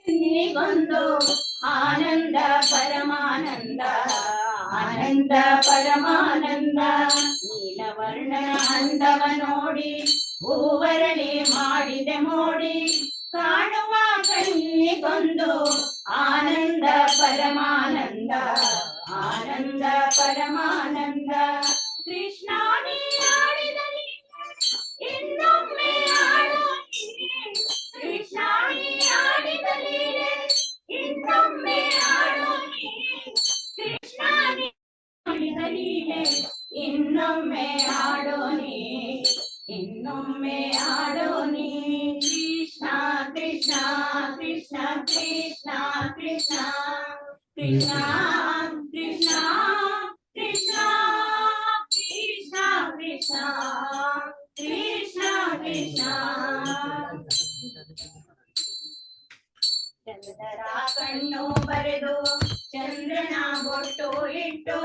ಕಣ್ಣಿಗೊಂದು ಆನಂದ ಪರಮಾನಂದ, ಆನಂದ ಪರಮಾನಂದ. ನೀಲವರ್ಣನ ಅಂದವ ನೋಡಿ ಹೂವರಳಿ ಮಾಡಿದೆ ಮೋಡಿ, ಕಾಣುವ ಕಣ್ಣಿಗೊಂದು ಆನಂದ ಪರಮಾನಂದ, ಆನಂದ ಪರಮಾನಂದ. ಕೃಷ್ಣ ನೀ ಆಡಿದ ಲೀಲೆ ಇನ್ನೊಮ್ಮೆ ಆಡು ನೀ. ಕೃಷ್ಣ ನೀ ಆಡಿದ ಲೀಲೆ ಇನ್ನೊಮ್ಮೆ ಆಡು ನೀ. ಕೃಷ್ಣ ನೀ ಆಡಿದ ಲೀಲೆ ಇನ್ನೊಮ್ಮೆ ಆಡೋ ನೀ, ಇನ್ನೊಮ್ಮೆ ಆಡೋ ನೀ. ಕೃಷ್ಣ ಕೃಷ್ಣ ಕೃಷ್ಣ ಕೃಷ್ಣ ಕೃಷ್ಣ ಕೃಷ್ಣ ಕೃಷ್ಣ ಕೃಷ್ಣ ಕೃಷ್ಣ ಕೃಷ್ಣ ಕೃಷ್ಣ ಕೃಷ್ಣ. ಚಂದ್ರರ ಕಣ್ಣು ಬರೆದು ಚಂದ್ರನ ಬೊಟ್ಟು ಇಟ್ಟು,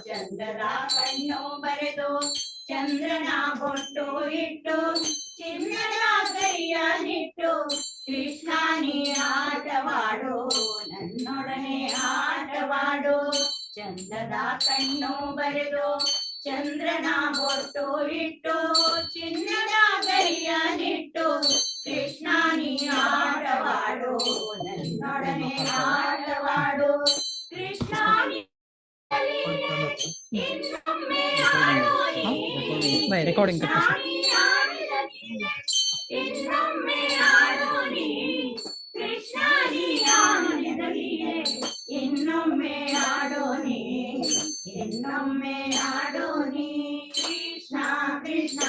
ಚಂದ್ರರ ಕಣ್ಣು ಬರೆದು ಚಂದ್ರನ ಬೊಟ್ಟು ಇಟ್ಟು, ಚಿನ್ನದ ಕೈಯ ನಿಟ್ಟು ಕೃಷ್ಣ ನೀ ಆಟವಾಡು, ನನ್ನೊಡನೆ ಆಟವಾಡು. ಚಂದ್ರನ ಕಣ್ಣು ಬರೆದು ಚಂದ್ರನ ಬೊಟ್ಟು ಇಟ್ಟು, ಚಿನ್ನದ ಕೈಯ ನಿಟ್ಟು ಕೃಷ್ಣ ನೀ ಆಟವಾಡು, ನನ್ನೊಡನೆ ಆಟವಾಡು. ಕೃಷ್ಣ ನೀ ಇನ್ನೊಮ್ಮೆ ಆಡು ನೀ. Bye, recording Krishna cut. ನೀ ಆಡಿದ ಲೀಲೆ ಇನ್ನೊಮ್ಮೆ ಆಡು ನೀ. ಕೃಷ್ಣ ನೀ ಆಡಿದ ಲೀಲೆ ಇನ್ನೊಮ್ಮೆ ಆಡೋ ನೀ, ಇನ್ನೊಮ್ಮೆ ಆಡೋ ನೀ. Krishna Krishna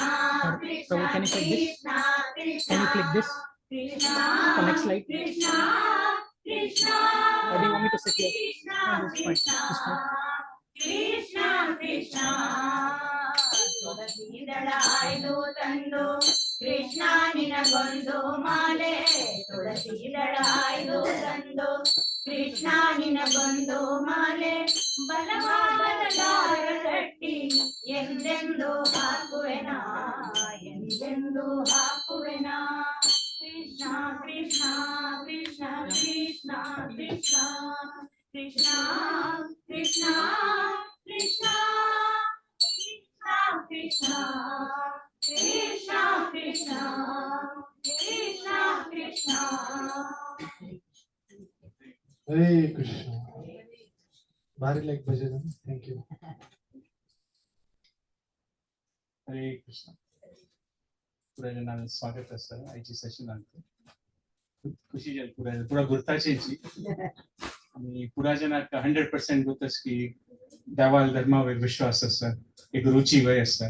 Krishna Prabhu, can you click this? Krishna Krishna Can you click this? Krishna The next slide. Krishna Krishna Or do you want me to sit here? Krishna No, it's fine. Krishna It's fine. Krishna Krishna. ತುಳಸಿದಳ ಆಯ್ದು ತಂದು ಕೃಷ್ಣ ನಿನಗೊಂದು ಮಾಲೆ, ತುಳಸಿದಳ ಆಯ್ದು ತಂದು ಕೃಷ್ಣ ನಿನಗೊಂದು ಮಾಲೆ, ಬಲವಾದ ದಾರ ಕಟ್ಟಿ ಎಂದೆಂದು ಹಾಕುವೆನಾ, ಎಂದೆಂದು ಹಾಕುವೆನಾ. ಕೃಷ್ಣ ಕೃಷ್ಣ ಕೃಷ್ಣ ಕೃಷ್ಣ ಕೃಷ್ಣ ಕೃಷ್ಣ ಕೃಷ್ಣ ಕೃಷ್ಣ ಕೃಷ್ಣ ಕೃಷ್ಣ ಕೃಷ್ಣ ಕೃಷ್ಣ ಕೃಷ್ಣ. Hare Krishna. ಭಾರಿ like bhajan. Thank you. Hare Krishna. पुरा जणांना स्वागत आसा आयच्या सेशनाक. खुशी जाली पुरा पुरा गुर्ताचेची आनी पुरा जणांक 100% गुर्त की देवाल धर्मा वयर विश्वास आसा, एक रुची वय आसा.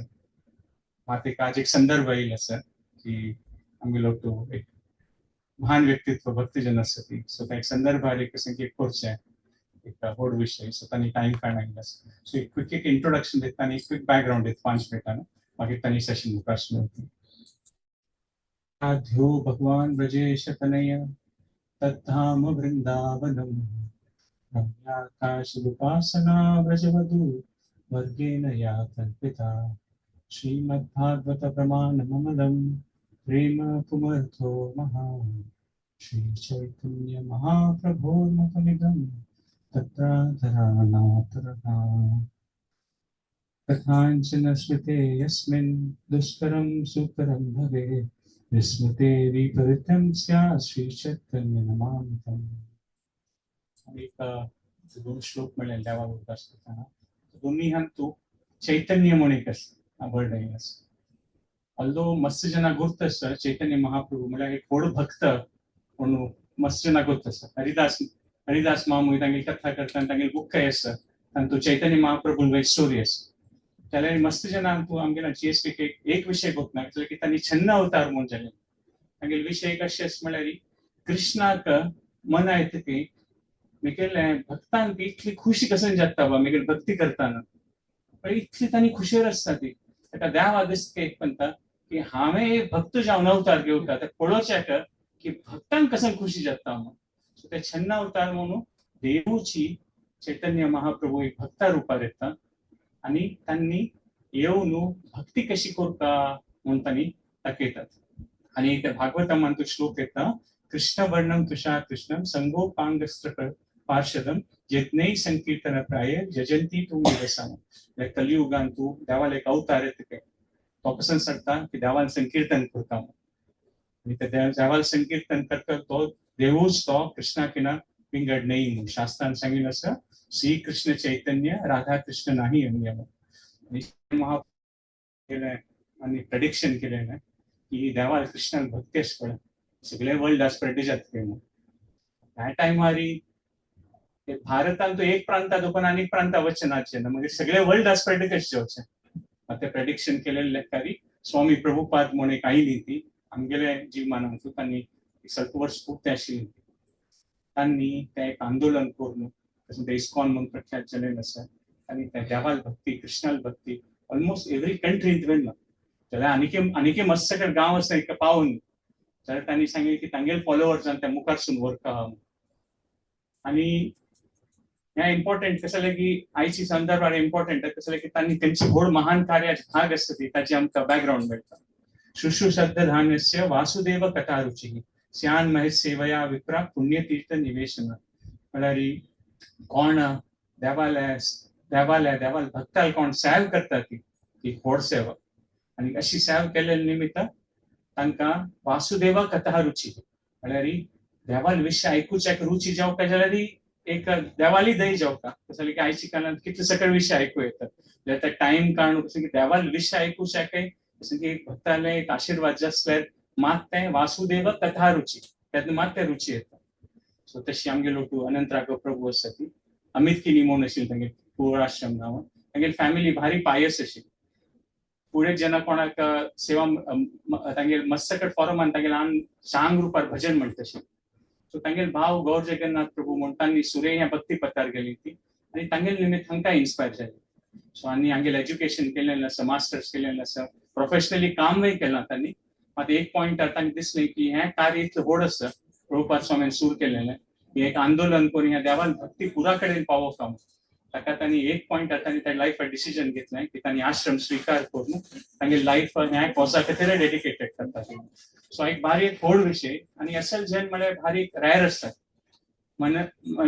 मात एक आज एक संदर्भ येयल आसा की आमगेलो तो एक महान व्यक्तित्व भक्तजन आसा ती. सो एक संदर्भ एक कशें की एक करचें एक व्हड विशय. सो तांणी टायम काडून आयिल्लो आसा. सो एक क्विक एक इंट्रोडक्शन दिता आनी क्विक बॅकग्रावंड दिता 5 मिनटान, मागीर तांणी सेशन मुखार सुरू वता. आध्यो भगवान ब्रजेश तनय तद्धाम वृंदावनम रम्याकाशुपासना व्रजवधू वर्गेण या कल्पिता श्रीमद्भागवत प्रमाणममलं प्रेम पुमर्थो महान् श्री चैतन्य महाप्रभोर्मतमिदं तत्राधरानातरः. कथाञ्चन श्रुते यस्मिन् दुष्करं सुकरं भवेत् विस्मृते विपरीतं स्यात् श्री चैतन्य नमामि तम्. एक दोन श्लोक म्हणले देवा उरता आसतना दोन्ही हातूंत चैतन्य म्हूण एक आसा वर्ड आयिल्लो आसा. ऑल्दो मस्त जना गुर्त आसा चैतन्य महाप्रभू म्हळ्यार एक व्हड भक्त म्हणून मस्त जना गुर्त आसा. हरिदास मामू तांगेली कथा करता आनी तांगेली बुक्कय आसा, तातूंत चैतन्य महाप्रभू स्टोरी आसा. जाल्यार मस्त जना आमगेल्या जी एस पी एक विशय गोतना की तांणी छन्न अवतार म्हणून जाले. तांगेले विशय कशे आसा म्हळ्यार कृष्णाक मना येता की मेगेले भक्तांक इतली खुशी कसन जाता बा मेगेली भक्ती करताना, पण इतली तांणी खुशेर आसता ती. ताका देवा दिसता एक म्हणटा की हांवें भक्त जावन अवतार घेवता ते पळोवच्याक की भक्तांक कसन खुशी जाता म्हणून. सो ते छन्न अवतार म्हणून देवूची चैतन्य महाप्रभू एक भक्ता रुपार येता आनी तांणी येवन भक्ती कशी करता म्हणून तांणी दाखयतात. आनी त्या भागवतामान तो श्लोक येता कृष्णवर्णं तुषार कृष्णं संगोपांगस्त्र पार्षदं यज्ञै संकीर्तन प्राय यजंती तूं निवसाम. म्हळ्यार कलियुगान तूं देवाल एक अवतार येता, तो कसो सांगता की देवान संकीर्तन करता आनी त्या देवाल संकीर्तन करता तो देवूच तो कृष्णा किना विंगड नाही म्हणून शास्त्रान सांगितलं आसा, श्री कृष्ण चैतन्य राधा कृष्ण नाही अन्य. आणि महा केलें आनी प्रेडिक्शन केलें की देवाल कृष्णान भक्ती अशें पळय सगळे वर्ल्ड स्प्रेड जातले म्हणून. त्या टायमार भारतान तो एक प्रांता दोन आनी प्रांता वचना ना, मागीर सगळे वर्ल्ड स्प्रेड कशें जावचें? ते प्रेडिक्शन केलेले लेखारी स्वामी प्रभुपाद म्हणून एक आयली ती आमगेले जीवनांत, तांणी ಸ್ವಲ್ಪ वर्ष खूब ते आशिल्ली, तांणी तें एक आंदोलन करून तशें तें इस्कॉन म्हणून प्रख्यात जालेलें आसा. आनी त्या देवाल भक्ती, कृष्णाल भक्ती ऑलमोस्ट एवरी कंट्रींत व्हेला. जाल्यार आनीक आनीक मस्त गांव आसा एक पावून, जाल्यार तांणी सांगलें की तांगेले फॉलोवर्सान त्या मुखारसून व्हरता. आनी हें इम्पॉर्टंट कसं जालें की आयची संदर्भार इम्पॉर्टंट कसं जालें की तांणी तेंची व्हड महान कार्याचे भाग आसता ती ताची आमकां बॅकग्रावंड मेळटा. शुश्रूषद्धान्यस्य वासुदेव कथारुची स्यान महेश सेवया विप्रा पुण्यतीर्थ निवेशन. म्हळ्यार कोण देवाले देवाले देवाल भक्ताल कोण सेव करता ती ती व्हड सेवा, आनी अशी सेव केल्ले निमित्त तांकां वासुदेवा कथा रुची, म्हळ्यार देवाल विशय आयकुच्या रुची जावका जाल्यार एक देवाली दही जावका. कसं की आयची काळांत कितले सकळ विशय आयकू येतात, जाल्यार त्या टायम काडून कसं की देवाल विशय आयकुच्या काय कसं की भक्ताले एक आशिर्वाद आसल्यार मात तें वासुदेव कथा रुची तेन्ना मात तें रुची येता. सो तशी आमगेलो तूं अनंत राघव प्रभू आसा ती अमित किनी म्हणून आशिल्ली तांगे पूर्वाश्रम नांव, तांगेली फॅमिली भारी पायस आशिल्ली. फुडें जेन्ना कोणाक सेवा तांगेर मस्तकट फॉरमान तांगेले ल्हान चांग रुपार भजन म्हणटा आशिल्लें. सो तांगेले भाव गौर जगन्नाथ प्रभू म्हूण तांणी सुरे ह्या भक्ती पथार गेली ती आनी तांगेले निमित्त हांकां इन्स्पायर जाली. सो आनी हांगेलें एज्युकेशन केलेलें आसा, मास्टर्स केलेलें आसा, प्रोफेशनली कामूय केलां तांणी. मात एक पॉयंटार तांकां दिसलें की हें कार्य इतलें व्हड आसा, प्रभुपाद स्वामीन सूर केलेलें हें एक आंदोलन करून ह्या देवान भक्ती पुरा कडेन पावोवप म्हूण. ताका तांणी एक पॉयंटार तांणी त्या लायफार डिसिजन घेतलें की तांणी आश्रम स्विकार करून तांगे लायफ ह्या कॉजा खातीर डेडिकेटेड करता. सो एक भारी एक व्हड विशय. आनी असल जैन म्हळ्यार भारी एक रॅर आसता. मन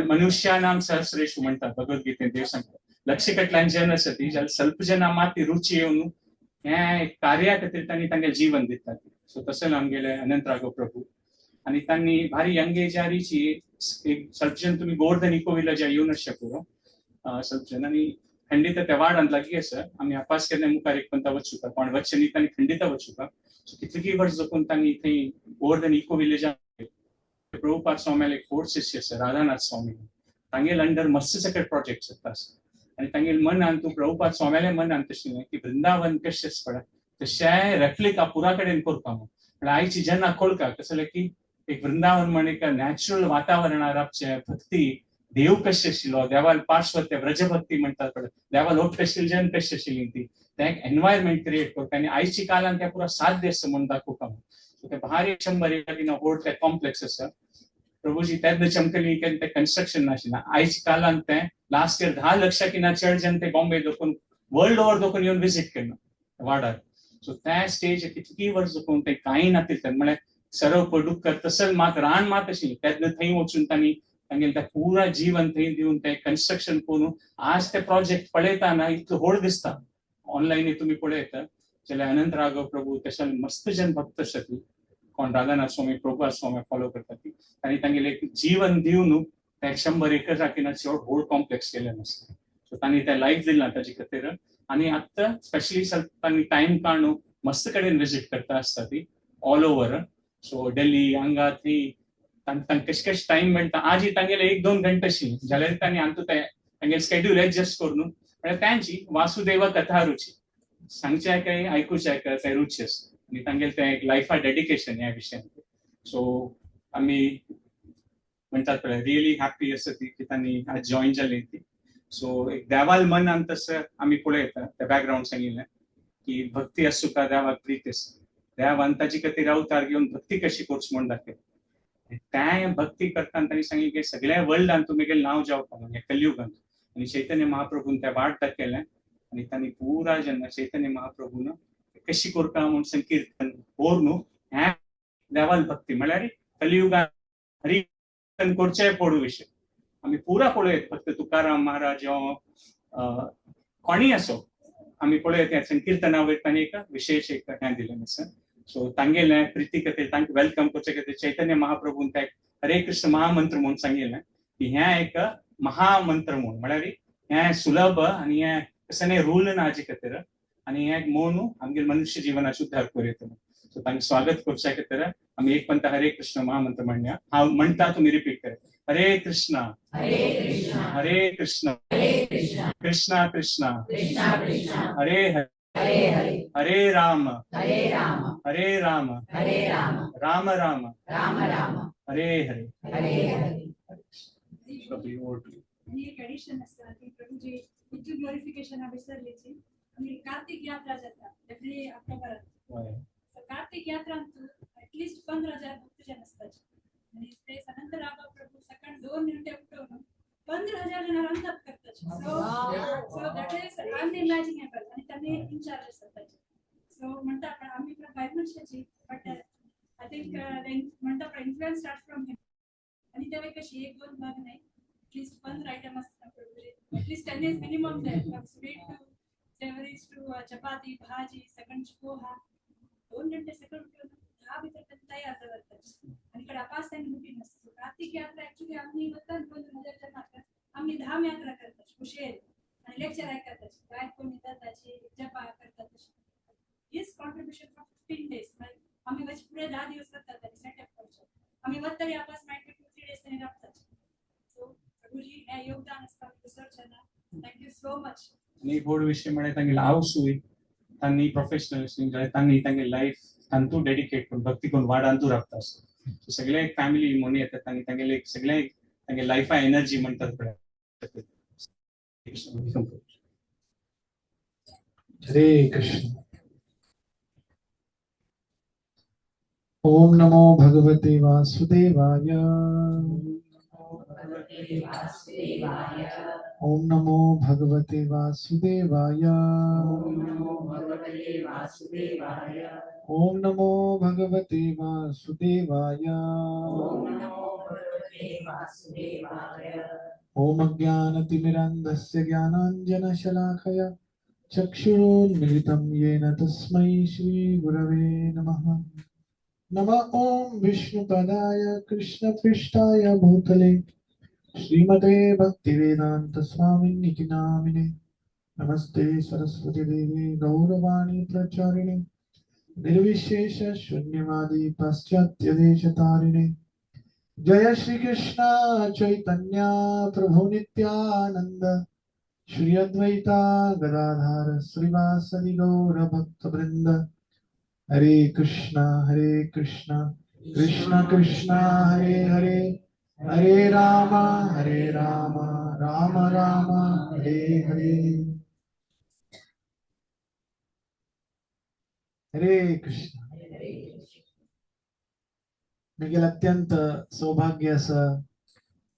मनुष्यानाम सहस्रेशु म्हणटा भगवद्गीतेन देव सांगता, लक्ष कटल्यान जन आसा ती जाल्यार स्वल्प जना मात ती रुची येवन हें कार्या खातीर तांणी तांगेलें जीवन दितात. सो तशें आमगेले अनंत राघव प्रभू. आनी तांणी भारी यंग एजारीची एक स्वल्प जन तुमी गोवर्धन इको विलेजार येवन आसचे पुरो स्वल्प जन, आनी खंडीत त्या वार्डांत लागीं आसा. आमी अपास केन्ना मुखार एक पंता वचुका कोण वचचे न्ही तांणी खंडीत वचुका. सो कितलीं वर्स जपून तांणी थंय गोवर्धन इको विलेजार प्रभुपाद स्वाम्याले एक व्हड शिष्य आसा राधानाथ स्वामी, तांगेले अंडर मस्त सकट प्रोजेक्ट जाता आसा. आनी तांगेले मनान तूं प्रभुपाद स्वाम्याले मनान तशें की वृंदावन कशें आसा पळय तशें रेप्लिका पुरा कडेन करपा म्हूण. पण आयची जेन्ना कळका कसं जालें की एक वृंदावन म्हण एक नॅचरल वातावरणार राबचें भक्ती देव कशें आशिल्लो, देवाल पार्श्व ते व्रजभक्ती म्हणटात पळय, देवाल ओट कशी जन कशी आशिल्ली ती तें एक एनवायरमेंट क्रिएट करता आनी आयची काळान तें पुरा साध्य आसा म्हूण दाखोवपा म्हूण. सो तें भारी 100 एकर व्हड तें कॉम्प्लेक्स आसा. प्रभुजी तेन्ना चमकली केन्ना तें कन्स्ट्रक्शन नाशिल्लें. आयच्या काळान तें लास्ट इयर 10 लक्षां किना चड जन ते बॉम्बे दोकून वर्ल्ड ओवर दोकून येवन विजीट केला वाडार. सो त्या स्टेज कितली वर्स दोकून ते कांय नातिल्लें, म्हळ्यार सरप डुक्कर तसल मात रान मात आशिल्लें. तेन्ना थंय वचून तांणी तांगेलें तें पुरा जीवन थंय दिवन तें कन्स्ट्रक्शन करून आज ते प्रोजेक्ट पळयतना इतलो व्हड दिसता. ऑनलायन तुमी पळयता जाल्यार अनंत राघव प्रभू तशें मस्त जन भक्त आसा ती कोण राधानाथ स्वामी प्रभुपाद स्वामी फॉलो करता ती, आनी तांगेलें एक जीवन दिवन तें 100 एकर किना चड व्हड कॉम्प्लेक्स केलें आसता. सो तांणी तें लायफ दिलां ताजे खातीर. आनी आतां स्पेशली तांणी टायम काडून मस्त कडेन विजीट करता आसता ती ऑल ओवर. सो दिल्ली हांगा थंय तांकां कशें कशें टायम मेळटा. आजी तांगेले 1-2 घंटे आशिल्ली जाल्यार तांणी आमकां तें तांगेलें स्केड्यूल एडजस्ट करून म्हळ्यार तांची वासुदेव कथा रुची सांगच्या काय आयकुच्या काय तें रुची आसता आनी तांगेलें तें एक लायफा डेडिकेशन ह्या विशयान. सो आमी म्हणटात पळय रियली हॅप्पी आसा ती की तांणी आज जॉईन जाली ती. सो एक देवाल मनान तशें आमी पळयता त्या बॅकग्रावंड सांगिल्लें की भक्ती आसूं का देवाक प्रीत आसा, देवान ताजे खातीर अवतार घेवन भक्ती कशी करची म्हूण दाखयता. तें भक्ती करतना तांणी सांगिल्लें की सगळ्या वर्ल्डान तुमी गेले नांव जावपा म्हणजे कलयुगान. आनी चैतन्य महाप्रभून त्या वाट दाखयलें आनी तांणी पुरा जेन्ना चैतन्य महाप्रभून कशी करता म्हूण संकीर्तन व्हरून हें देवाल भक्ती म्हळ्यार कलियुगान हरी करचें पडू विशय आमी पुरा पळयत फक्त तुकाराम महाराज कोणीय असो आमी पळयत हें संकीर्तना वयर तांणी एक विशेष एक हें दिलें आसा. सो तांगेलें प्रिती खातीर तांकां welcome करचे खातीर चैतन्य महाप्रभून त्या हरे कृष्ण महामंत्र म्हणून सांगिल्लें की हें एक महामंत्र म्हूण, म्हळ्यार हें सुलभ आनी हें कसलें रूल ना हाजे खातीर आनी हें म्हणून आमगेले मनुष्य जिवनाचे उद्धार करूं. सो तांकां स्वागत करच्या खातीर आमी एक पंत हरे कृष्ण महामंत्र म्हणया. हांव म्हणटा, तुमी रिपीट कर. हरे कृष्ण हरे कृष्ण हरे कृष्ण हरे कृष्ण कृष्णा कृष्णा कृष्णा कृष्णा हरे हरे हरे हरे हरे राम हरे राम हरे राम हरे राम राम राम राम राम हरे हरे हरे हरे. आणि एक एडिशन आसा की प्रभुजी इतली ग्लोरिफिकेशन हांव विसरलीची. आमी कार्तीक यात्रा जाता एवरी ऑक्टोबरात. सो कार्तीक यात्रांत एटलिस्ट 15,000 भक्तजन आसताचे आनी ते अनंत राघव प्रभू सकाळ 2 घंटे उठोवन 15,000 जणां अंतप करताचे. So so that is unimaginable. आनी तांणी इन्चार्ज आसता ताचे. सो म्हणटा पण आमी बायल मनशाची, बट I think म्हणटा पण इन्फ्लुएन्स स्टार्ट फ्रॉम हिम. आनी तेवे कशी 1-2 भाग न्हय, एटलिस्ट 15 आयटम आसता प्रभुजी. At least 10 is minimum जाय, from sweet to savouries to chapati bhaji सगळ्यांची पोहा. 2 घंटे सकाळ उठून 10 भितर तांणी तयार दवरतात आनी कडे अपास तांणी रुटीन आसता. कार्तीक यात्रा एक्चुअली आमी वता 15,000 जण आमी धाम यात्रा करतात खुशेल आनी लेक्चर आयकतात, गायक कोण येतात जपा करतात. His contribution for 15 days आमी वच पुरे 10 दिवस करतात आनी सेटअप करचो. आमी वतरी आपस मागीर 2-3 डेज तांणी राबतात. सो प्रभुजी हें योगदान आसता विसरचें ना. Thank you so much. आनी एक व्हड विशय म्हळ्यार तांगेले आवसूय तांणी प्रोफेशनल जाल्यार तांणी तांगे लायफ तांतू डेडिकेट करून भक्ती करून वाडांतू राबता आसता. सो सगळे एक फॅमिली म्हणून येतात तांणी तांगेले सगळे तांगे लायफा एनर्जी म्हणटात पळय. हरे कृष्ण. ओम नमो भगवते वासुदेवाय. ओम नमो भगवते वासुदेवाय. ओम नमो भगवते वासुदेवाय. ओम अज्ञानतिमिरान्धस्य ज्ञानाञ्जनशलाकया चक्षुरुन्मीलितं येन तस्मै श्रीगुरवे नमः. नम ॐ विष्णुपदाय कृष्णपृष्ठाय भूतले श्रीमते भक्तिवेदान्त स्वामिनिति नामिने. नमस्ते सरस्वती देवी गौरवाणी प्रचारिणे निर्विशेष शून्यवादी पाश्चात्य देशतारिणे. जय श्री कृष्ण चैतन्य प्रभु नित्यानंद श्री अद्वैता गदाधार श्रीवासदि गौर भक्त वृंद. हरे कृष्णा कृष्ण कृष्ण हरे हरे हरे राम राम राम हरे हरे. हरे कृष्ण. म्हगेलें अत्यंत सौभाग्य आसा,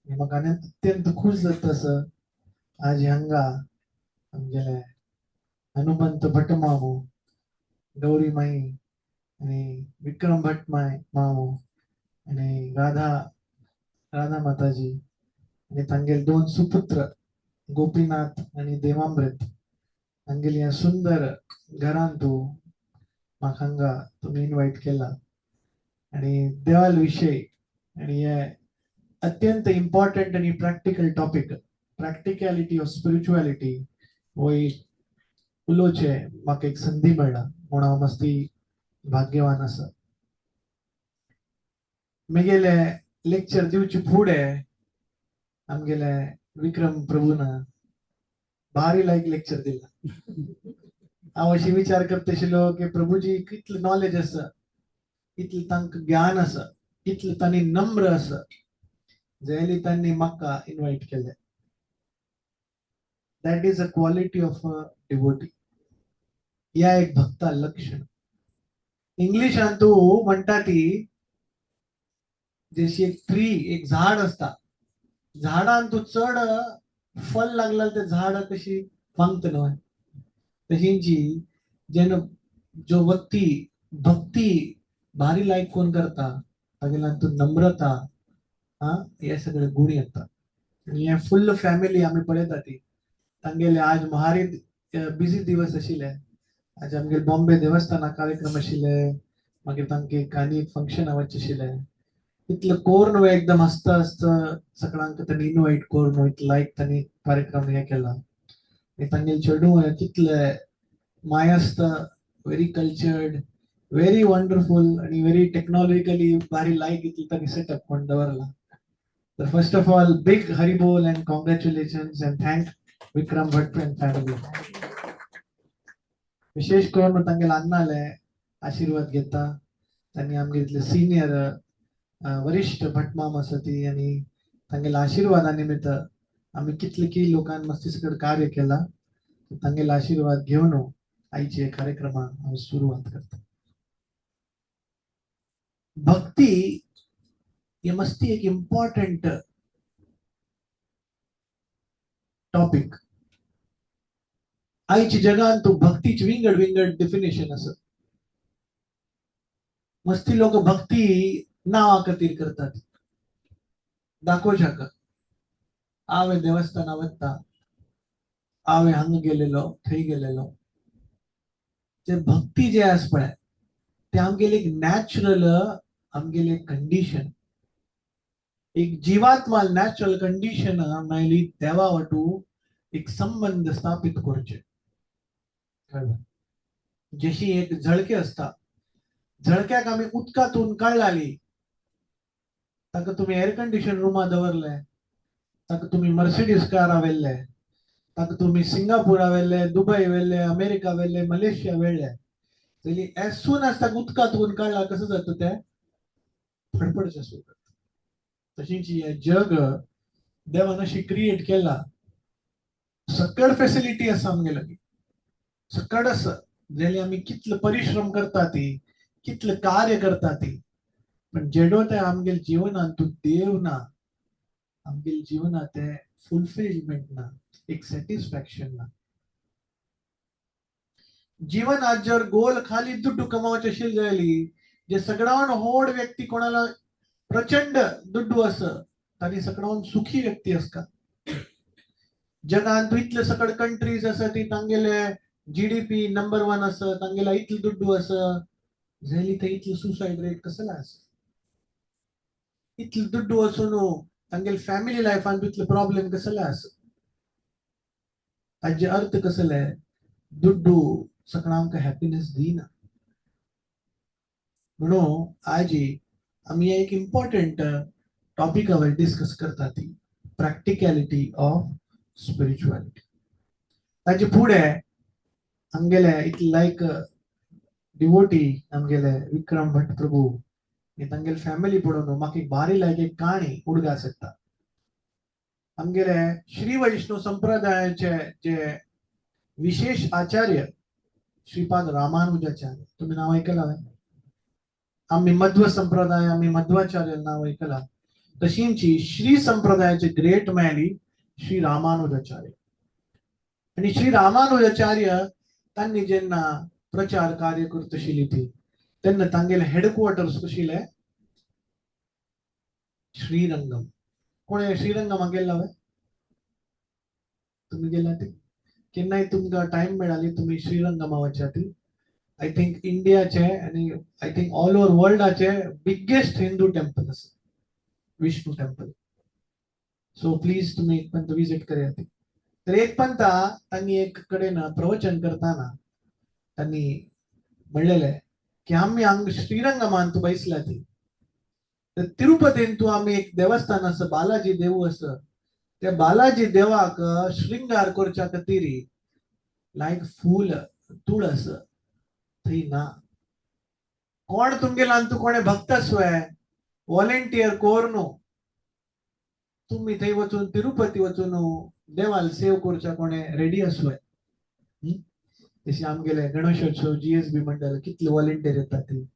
म्हाका अत्यंत खूश जाता आसा आज हांगा आमगेले हनुमंत भट मामू, गौरी माई आनी विक्रम भट माय मामू आनी राधा राधा माताजी आनी तांगेले 2 सुपुत्र गोपीनाथ आनी देवामृत हांगेली ह्या सुंदर घरांतू म्हाका हांगा तुमी इनवायट केला आनी देवाल विशय आनी हे अत्यंत इम्पॉर्टंट आनी practical topic practicality of spirituality हो एक उलोवचें म्हाका एक संदी मेळ्ळा म्हूण हांव मस्ती भाग्यवान आसा. म्हगेले लेक्चर दिवचे फुडें आमगेले विक्रम प्रभून भारी लायक लेक्चर दिला. हांव अशी विचार करता आशिल्लो की प्रभूजी कितलें नॉलेज आसा, इतलें तांकां ज्ञान आसा, इतलें तांणी नम्र आसा, जाल्यार तांणी म्हाका इनवायट केलें. That is a quality of a devotee. ह्या एक भक्ता लक्षण. इंग्लिशांतू म्हणटा ती जशी एक ट्री, एक झाड असता, झाडान तू चड फल लागला ते झाड कशी वांगत न्हय, तशींची जेन्ना जो व्यक्ती भक्ती भारी लायक कोण करता तागेल्यान तूं नम्रता हे सगळे गुण येता. आनी हे फुल्ल फॅमिली आमी पळयता ती तांगेले आज भारी बिजी दिवस आशिल्ले. आज आमगेले बॉम्बे देवस्थाना कार्यक्रम आशिल्ले, मागीर तांके आनी एक फंक्शन वचचें आशिल्लें. इतलो कोर्न एकदम हसता हसता सगळ्यांक तांणी इनवायट करून इतलो लायक तांणी कार्यक्रम हे केला. तांगेले चेडूं कितले मायस्त, व्हेरी कल्चर्ड, व्हेरी वंडरफूल आणि व्हेरी टेक्नॉलॉजिकली भारी लायक इतलो तांणी सेटअप करून दवरला. तर first of all big Haribol and congratulations and thank Vikram Bhat and family. विशेष करून तांगेले अण्णाले आशीर्वाद घेता. तांणी आमगे इतले सिनियर वरिष्ठ भटमाम आसा ती आनी तांगेल्या आशीर्वादा निमित्त आमी कितले की लोकांनी मस्ती सकट कार्य केला. तांगेले आशीर्वाद घेवन आयचे कार्यक्रमाक हांव सुरवात करता. भक्ती हे मस्ती एक इम्पॉर्टंट टॉपिक. आयच्या जगान तूं भक्तीची विंगड विंगड डेफिनेशन आसा. मस्ती लोक भक्ती नावा खातीर करतात, दाखोवच्याक. हांवें देवस्थाना वता, हांवें हांगा गेलेलो थंय गेलेलो. ते भक्ती जे आसा पळय ते आमगेली एक नॅचरल आमगेली एक कंडिशन, एक जीवात्मा नॅचरल कंडिशन मेळ्ळी देवा वटू एक संबंध स्थापित करचे. कळ्ळें? जशी एक झळके आसता, झळक्याक आमी उदकांतून काडलाली, ताका तुमी एअर कंडिशन रुमा दवरले, ताका तुमी मर्सिडीज कारा व्हेल्ले, ताका तुमी सिंगापुरा व्हेल्ले, दुबय व्हेल्ले, अमेरिका व्हेल्ले, मलेशिया व्हेल्ले, जाल्यार एज सून एज ताका उदकांतून काडला कसो जाता तें फडफडचें सुरू जाता. तशीच हें जग देवान अशी क्रिएट केला, सकळ फेसिलिटी आसा आमगे लागीं, सकळ आसा. जाल्यार आमी कितले परिश्रम करता ती, कितले कार्य करता ती, पण जेडो ते आमगेले जिवनांत तूं देव ना, आमगेले जिवनांत ते फुलफिलमेंट ना, एक सॅटिस्फॅक्शन ना. जीवनात जर गोल खाली दुड्डू कमावचे आशिल्ले जाल्यार जे सगळ्यान व्हड व्यक्ती कोणाला प्रचंड दुड्डू आसा ताणी सगळ्यान सुखी व्यक्ती आसता. जगांत इतले सगळे कंट्रीज आसा ती तांगेले जीडीपी नंबर 1 आसा, तांगेले इतले दुड्डू आसा, जाल्यार थंय इतले सुसायड रेट कसले आसा? इतले दुड्डू आसून तांगेले फॅमिली लायफान इतले प्रॉब्लेम कसले आसा? ताजे अर्थ कसले? दुड्डू सगळ्या आमकां हॅपीनेस दिना. म्हणून आजी आमी एक इम्पॉर्टंट टॉपिकावर डिस्कस करता ती प्रॅक्टिकॅलिटी ऑफ स्पिरिच्युअलिटी. ताजे फुडें आमगेले इतले लायक डिवोटी आमगेले विक्रम भट प्रभू हे तांगेले फॅमिली पळोवन म्हाका एक भारी लायक एक काणी उडगास येता. आमगेले श्री वैष्णव संप्रदायाचे जे विशेष आचार्य श्रीपाद रामानुजाचार्य, तुम्ही नाव ऐकला? आम्ही मध्व संप्रदाय, आम्ही मध्वाचार्य नाव ऐकला. तशींची श्री संप्रदायाचे ग्रेट मॅली श्री रामानुजाचार्य. आणि श्री रामानुजाचार्य तांणी जेन्ना प्रचार कार्य करत आशिल्ली ती तेन्ना तांगेले हेडक्वॉर्टर्स कशिले श्रीरंगम. कोण श्रीरंगमा गेल्ला व्हय? तुमी गेला ती? केन्नाय तुमकां टायम मेळाली तुमी श्रीरंगमा वचा ती. I think इंडियाचे आनी I think all over वर्ल्डाचे बिगेस्ट हिंदू टेम्पल आसा, विष्णू टेम्पल. सो प्लीज तुमी एक पंत विजीट करया ती. तर एक पंता तांणी एक कडेन प्रवचन करताना तांणी म्हणलेलें की आमी हांगा श्रीरंगमान तूं बैसला ती, तर तिरुपतीन तूं आमी एक देवस्थान आसा, बालाजी देवूळ आसा, त्या बालाजी देवाक श्रृंगार करच्या खातीर लायक फूल तुळस थंय ना. कोण तुमगेल्यान तूं कोणे भक्त आसवे वॉलेंटियर कोर न्हू, तुमी थंय वचून तिरुपती वचून देवाल सेव करच्या कोणे रेडी आसवे. जशी आमगेले गणेशोत्सव जीएसबी मंडळ कितले वॉलेंटियर येतात ती.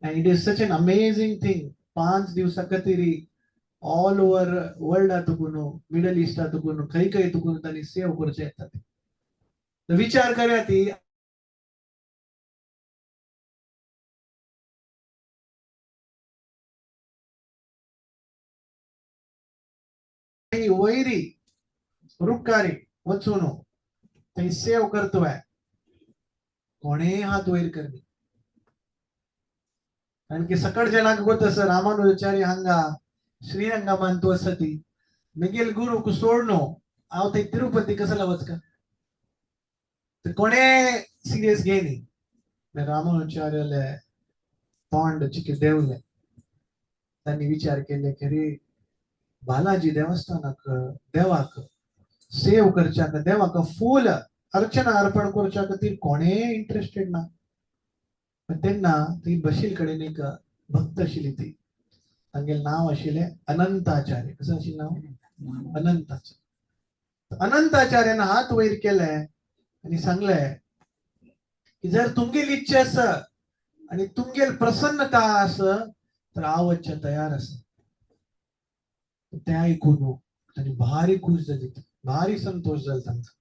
And it is such an amazing thing. 5 दिवसा खातीर ऑल ओवर वर्ल्डा तुकून, मिडल इस्टा तुकून, खंय खंय तुकून तांणी सेव करचे येतात. विचार करया ती वैरी रुकारी वचून थंय सेव करतोय कोणेय हात वयर करनी. कारण की सकट जनाक गोत आसा रामानुजाचार्य हांगा श्रीरंगामान तूं आसा ती मिगेल गुरूक सोडनो हांव थंय तिरुपती कसो वचका, तर कोणे सिरियस घेयनी. रामानुजाचार्याले तोंड चिके देवले, त्यांनी विचार केले की अरे बालाजी देवस्थानाक देवाक सेव करच्याक देवाक फूल अर्चना अर्पण करच्या खातीर कोणे इंट्रस्टेड ना. पण तेन्ना ती बशील कडेन एक भक्त आशिल्ली, ती तांगेलें नांव आशिल्लें अनंताचार्य. कसं आशिल्लें नांव? अनंताचार्य. अनंताचार्यान हात वयर केले आनी सांगले की जर तुमगेली इच्छा आसा आनी तुमगेल प्रसन्नता आसा तर हांव वचच्या तयार आसा. तें आयकून तांणी भारी खूश जाली, भारी संतोष जालो तांकां.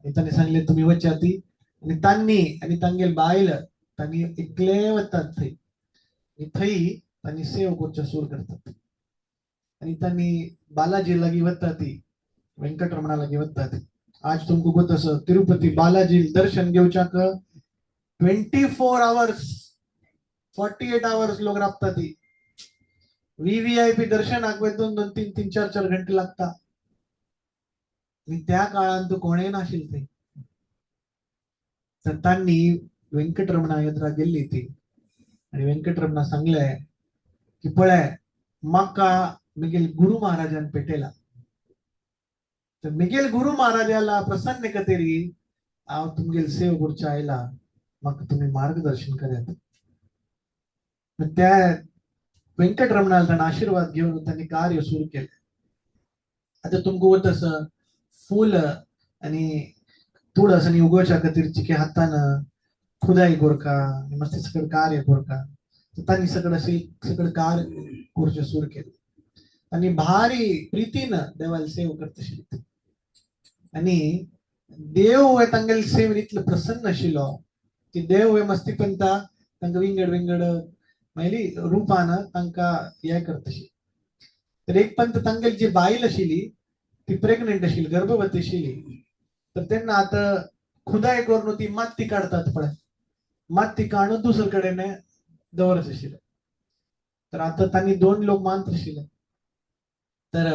आनी तांणी सांगलें तुमी वचात ती, आनी तांणी आनी तांगेल बायल तांणी एकले वतात थंय आनी थंय तांणी सेव करचें सूर करतात. आनी तांणी बालाजी लागीं वता ती, वेंकटरमणा लागीं वता ती. आज तुमकां गोत आसा तिरुपती बालाजी दर्शन घेवच्याक 24 आवर्स 48 आवर्स लोक राबता ती. व्हीव्हीआयपी दर्शनाक 2 2 3 3 4 4 घंटे लागता. आनी त्या काळांत कोणेय नाशिल्लें थंय. तर तांणी वेंकटरमणा यात्रा गेल्ली ती आनी वेंकटरमणा सांगले की पळय म्हाका मिगेल गुरु महाराजान पेटयला, तर मिगेल गुरु महाराजाला प्रसन्न कतेरी हांव तुमगेल सेव करच्या आयला, म्हाका तुमी मार्गदर्शन करात. त्या वेंकटरमणाला ताणें आशिर्वाद घेवन तांणी कार्य सुरू केलें. आतां तुमकां वत आसा फूल आनी तुळस आनी उगोवच्या खातीर चिके हातान खुदाई कोरका आनी मस्ती सगळें कार्य कोरका, तांणी सगळें सगळें कार्य करचें सुरू केलें आनी भारी प्रितीन देवाला सेव करता. आनी देव तांगेले सेवेन इतलो प्रसन्न आशिल्लो की देव हे मस्ती पंता तांकां विंगड विंगड मागीर रुपान तांकां हें करता. तर एक पंत तांगेली जी बायल आशिल्ली ती प्रेग्नंट आशिल्ली, गर्भवती आशिल्ली. तर तेन्ना आतां खुदाय करून ती माती काडतात पळय, माती काडून दुसरे कडेन दवरत आशिल्ले. तर आतां तांणी 2 लोक मानत आशिल्ले. तर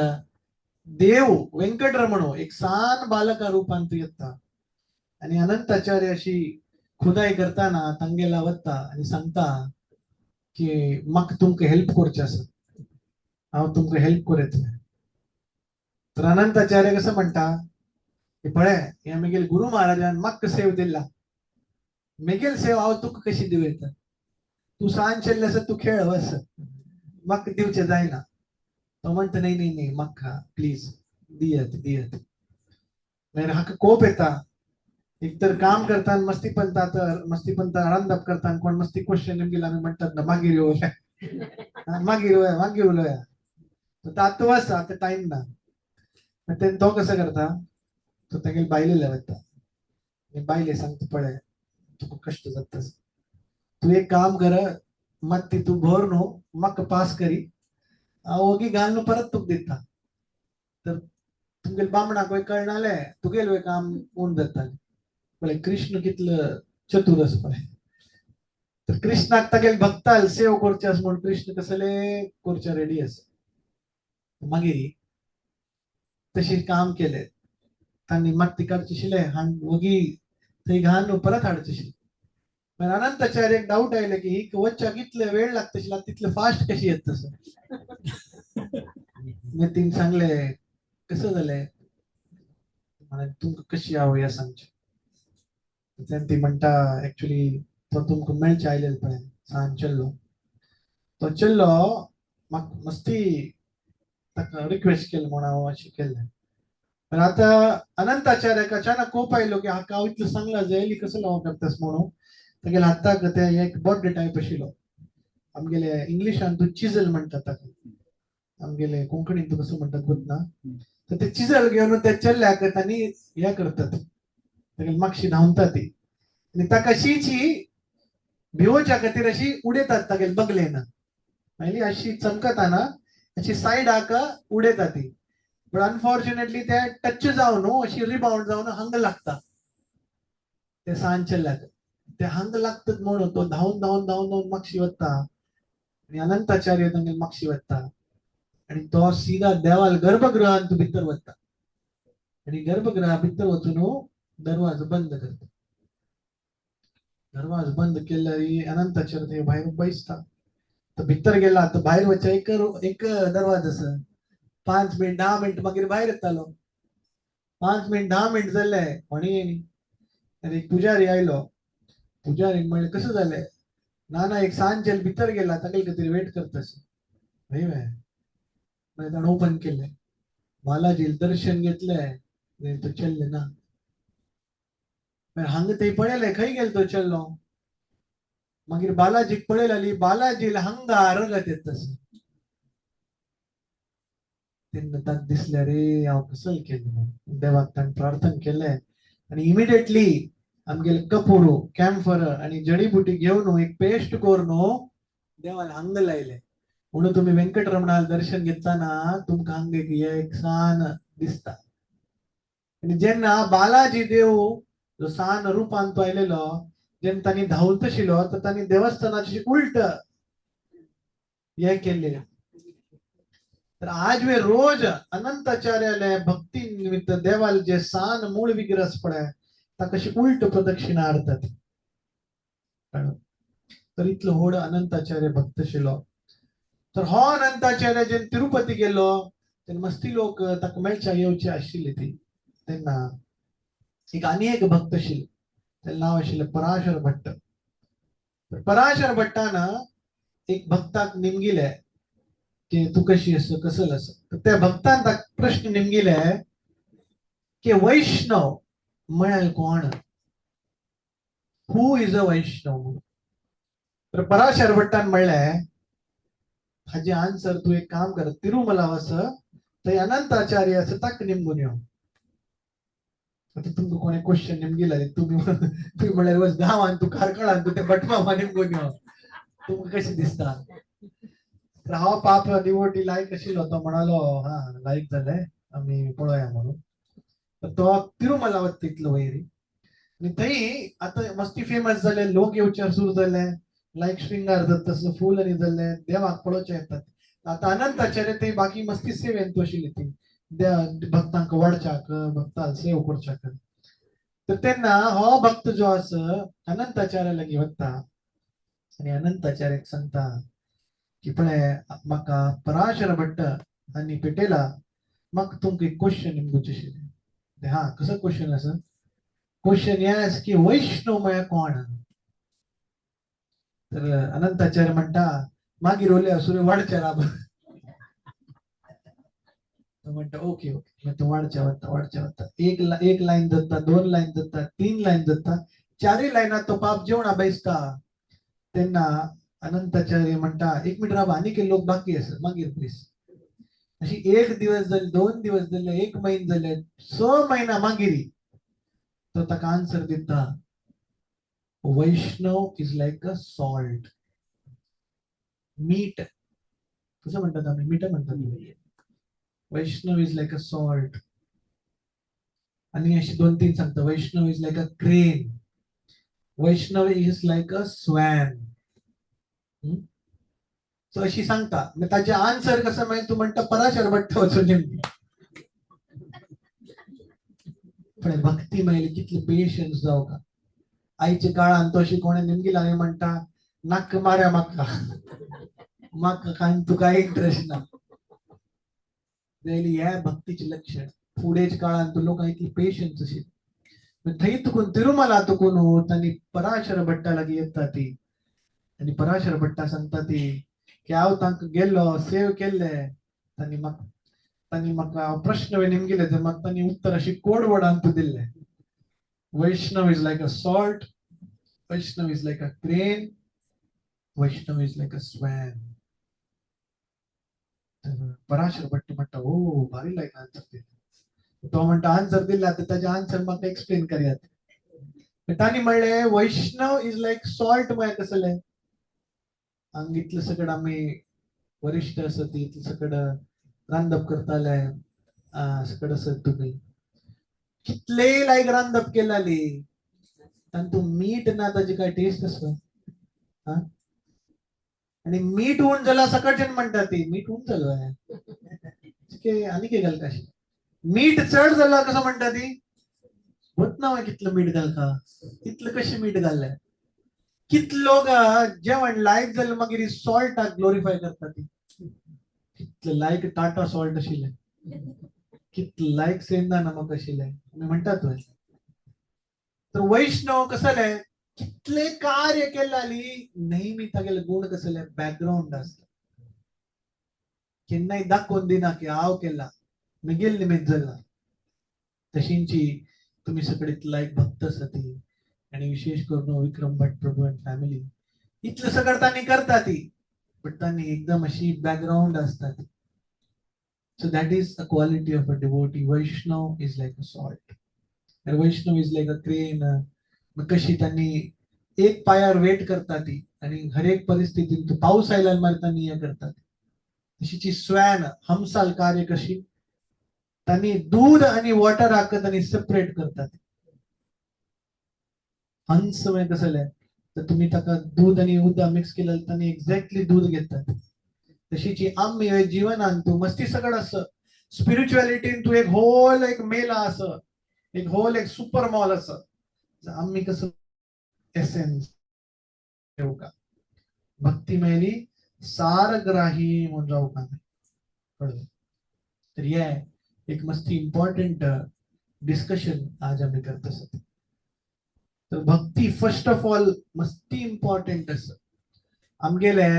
देव वेंकटरमणो एक सान बालका रुपांत येता आनी अनंताचार्य अशी खुदाय करताना तांगेला वता आनी सांगता की म्हाका तुमकां हेल्प करचें आसा, हांव तुमकां हेल्प करतलें. तर अनंताचार्य कसं म्हणटा की पळय हे म्हगेल गुरु महाराजान म्हाका सेव दिला, म्हगेल सेव हांव तुका कशी दिवं येता, तूं सान चेल्ले आसा तूं खेळ वस, म्हाका दिवचें जायना. तो म्हणटा न्ही न्ही न्ही म्हाका प्लीज दियत दियत. मागीर हाका कोप येता, एक तर काम करताना मस्ती पंता तर मस्ती पंता आरामदाप करताना कोण मस्ती क्वेश्चन गेला आमी म्हणटात ना मागीर येवया मागीर येवया मागीर उलोवया, आतां वस आतां टायम ना. तेन्ना तो कसो करता, तो तागेले बायले वता आनी बायले सांगता पळय तुका कश्ट जाता, तूं एक काम कर मात ती तूं भर न्हू म्हाका पास करी, हांव ओगी घालून परत तुका दिता. तर तुमगेले बामणाक कळनाले तुगेलें काम उण जातालें. पळय कृष्ण कितलो चतुर आसा पळय. तर कृष्णाक तागेले भक्ताल सेव करचे आसा म्हूण कृष्ण कसले करचे रेडी आसा. मागीर तशें काम केलें तांणी माती काडची आशिल्लें हांग वगी थंय घालून परत हाडचें आशिल्लें. मागीर अनंताचार्य एक डावट आयले की ही वच्चाक इतले वेळ लागता आशिल्लो तितले फास्ट कशी येत तसं. मागीर तिणें सांगलें कसं जालें, तुमकां कशी हांव हें सांगचें. तेन्ना ती म्हणटा एक्चुली तो तुमकां मेळचें आयलेलो पळय सान चेल्लो, तो चेल्लो म्हाका मस्ती ताका रिक्वेस्ट केलें म्हूण हांव अशें केलें. पण आतां अनंताचार्याक अचानक कोप आयलो की हाका हांव इतलें सांगलां जायली कसो हांव करतास म्हणून. तागेल्या हाताक ते एक बर्थडे टायप आशिल्लो, आमगेले इंग्लिशान तूं चिजल म्हणटात ताका, आमगेले कोंकणीन तूं कसो म्हणटात गोत ना. तर ते चिजल घेवन त्या चेल्ल्याक तांणी हें करतात, तागेली मागशी धांवता ती आनी ताका अशीची भिवोच्या खातीर अशी उडयतात तागेले बगलेन, मागीर अशी चमकता ना अशी सायडाक उडयता ती. बट अनफॉर्च्युनेटली ते टच जावन न्हू अशी रिबाउंड जावन हांगा लागता ते सान चेल्ल्याक. ते हांगा लागतात म्हणून तो धांवन धांवन धांवन धांवन मागशी वता आनी अनंताचार्य तांगे मागशी वता आनी तो सीधा देवाल गर्भगृहांत भितर वता आनी गर्भगृहा भितर वचून दरवाजो बंद करता. दरवाजो बंद केल्यार अनंताचार्य थंय भायर बैसता. तो भितर गेला तर भायर वचचे एक एक दरवाजो आसा. 5 मिनट 10 मिनट मागीर भायर येतालो. 5 मिनट 10 मिनट जाले कोणी येयनी. आनी एक पुजारी आयलो. पुजारीन म्हणलें कसं जालें? ना ना एक सान चेल भितर गेला ताका खातीर वेट करता. हय मागीर ताणें ओपन केलें, बालाजी दर्शन घेतलें, तो चल्ले ना. मागीर हांगा थंय पळयलें खंय गेलो तो चल्लो. मागीर बालाजीक पळयली, बालाजी हांगा रगत येता. तेन्ना ताका दिसलें रे हांव कसल केलें म्हणून. देवाक ताणें प्रार्थना केलें आनी इमिडिएटली आमगेले कपूर कॅम्फर आनी जडीबुटी घेवन एक पेस्ट करून देवाला हांग लायले. म्हणून तुमी व्यंकटरमणाल दर्शन घेतना तुमकां हांग एक सान दिसता. आनी जेन्ना बालाजी देव जो सान रुपान तो आयलेलो जेन्ना तांणी धांवत आशिल्लो तर तांणी देवस्थानाची उलट हे केल्ले. तर आज वे रोज अनंताचार्याले भक्ती निमित्त देवाल जे सान मूळ विग्रह पळय ताका अशी उलट प्रदक्षिणा हाडतात. तर इतलो व्हड अनंताचार्य भक्त आशिल्लो. तर हो अनंताचार्य जेन्ना तिरुपती गेलो तेन्ना मस्ती लोक ताका मेळच्या येवचे आशिल्ले ती. तेन्ना एक आनी एक भक्त आशिल्लो, तेजें नांव आशिल्लें पराशर भट्ट. पराशर भट्टान एक भक्ताक निमगिले की तूं कशी आसा कसल आसा. तर त्या भक्तान ताका प्रश्न निमगिले की वैष्णव म्हळ्यार कोण, who is a वैष्णव म्हणून. तर पराशर भट्टान म्हणलें हाजे आन्सर तूं एक काम कर, तिरुमला वच थंय अनंताचार्य आसा ताका निमगून यो. आतां तुमकां कोणें क्वेश्चन निमगिला तुमी तुमी म्हणल्यार वच गांवान तूं कार्कळान तूं त्या भटमामा निमगून यो, तुमकां कशें दिसता? तर हांव पाप डिवोटी लायक आशिल्लो. तो म्हणालो हा लायक जालें आमी पळोवया म्हणून. तर तो तिरुमला वता तितलो वयर आनी थंय आतां मस्ती फेमस जाले, लोक येवचे सुरू जाले, लायक श्रृंगार जाता तसलो फूल आनी जाल्ले देवाक पळोवचे येतात. आतां अनंताचार्य थंय बाकी मस्ती सेवेन आशिल्ली ती भक्तांक वाडच्याक भक्तांक सेव करच्याक. तर तेन्ना हो भक्त जो आसा अनंताचार्य लागीं वता आनी अनंताचार्याक सांगता की पळय म्हाका पराशर भट्ट आनी पेटेला म्हाका तुमकां एक क्वेश्चन निमगुचें आशिल्लें. हा कसो क्वेश्चन आसा? क्वेश्चन हें आसा की वैष्णव म्हळ्यार कोण? तर अनंताचार्य म्हणटा मागीर उलया सुरू वाडचे राब. तो म्हणटा ओके ओके. तो वाडचे वता वाडचे वता, एक लायन जाता, 2 लायन जाता, 3 लायन जाता, 4 लायनात तो पाप जेवणा बैसता. तेन्ना अनंताचार्य म्हणटा एक मिनट राब आनीक लोक बाकी आसा मागीर प्लीज. अशी 1 दिवस जाले, 2 दिवस जाले, 1 म्हयनो जाले, 6 म्हयना मागीर तो ताका आन्सर दिता, Vaishnav is like a salt, मीठ. कसं म्हणतात आम्ही? मीठ म्हणतात. Vaishnav is like a salt. आणि अशी 2-3 सांगता, Vaishnav is like a crane, Vaishnav is like a swan. So अशी सांगता. मग ताचे आन्सर कसं मागीर तूं म्हणटा पराशर भट्ट वचून नेमकी. पण भक्ती मागीर कितले पेशन्स जावं का आयच्या काळान तो अशी कोणें निमगिला आनी म्हणटा नाक माऱ्या म्हाका म्हाका कांय तुका इंट्रस्ट ना. जाल्यार ह्या भक्तीचें लक्षण. फुडेच काळान तूं लोकांक इतली पेशन्स अशी. थंय तुकून तिरुमला तुकून तांणी पराशर भट्टा लागीं येता ती आनी पराशर भट्टा सांगता ती की हांव तांकां गेल्लो सेव केल्ले, तांणी म्हाका प्रश्न निमगिले तर म्हाका तांणी उत्तर अशी कोडवर्डान तूं दिल्लें. Vaishnav is like a salt, Vaishnav is like a crane, Vaishnav is like a swan. Parashar Bhatt म्हणटा ओ भारी लायक आन्सर दिले. तो म्हणटा आन्सर दिला तर ताजे आन्सर म्हाका एक्सप्लेन करयात. तांणी म्हणलें वैष्णव is like salt म्हळ्यार कसलें? हांगा इतले सगळें आमी वरिश्ठ आसा ती इतले सगळें रांदप करताले, सकड आसत तुमी कितलेय लायक रांदप केलाली तांतू मीठ ना ताजी काय टेस्ट आसा. हा, आणि मीठ उण जाला सकटच्यान म्हणटा ती मीठ उण जालो आनी कितें घालका अशें मीठ चड जाला कसं म्हणटा ती होत ना कितलं मीठ घालका तितलं कशें मीठ घाल्लें. कितले लोक जेवण लायक जालें मागीर सॉल्टाक ग्लोरिफाय करता ती कितलं लायक टाटा सॉल्ट आशिल्लें कितलं लायक सेंदा नमक आशिल्लें आमी म्हणटात. तर वैष्णव कसले कितले कार्य केलाली नेहमी तागेले गुण कसले बॅकग्राऊंड आसता केन्नाय दाखोवन दिना की हांव केला मिगेल निमित्त जाला. तशींची तुम्ही सगळे लायक भक्त आसा ती आणि विशेष करून विक्रम भट प्रभू अँड फॅमिली इतलं सगळं तांणी करता ती बट तांणी एकदम अशी बॅकग्राऊंड असतात. So that is a quality of a devotee. Vaishnav is like a salt आणि Vaishnav is like a crane. मग कशी त्यांनी एक पायावर वेट करतात ती आणि हरेक परिस्थितीत पाऊस आयला मार त्यांनी हे करतात. तशीची स्वॅन हमसाल कार्य कशी त्यांनी दूध आणि वॉटर आकत आणि सेपरेट करतात. हंस म्हणजे कसं तर तुम्ही ताका दूध आणि उदा मिक्स केलं त्यांनी एक्झॅक्टली दूध घेतात. तशीची आम्ही जीवनान तू मस्ती सगळं असं स्पिरिच्युअलिटीन तू एक होल एक मेला असं एक होल एक सुपर मॉल असं आम्ही कसं एसेन्स घेऊ का भक्ती मेली सारग्राही म्हणून जाऊ का कळलं. तर हे एक मस्ती इम्पॉर्टंट डिस्कशन आज आम्ही करत असत. तर भक्ती फर्स्ट ऑफ ऑल मस्ती इम्पॉर्टंट असं आमगेले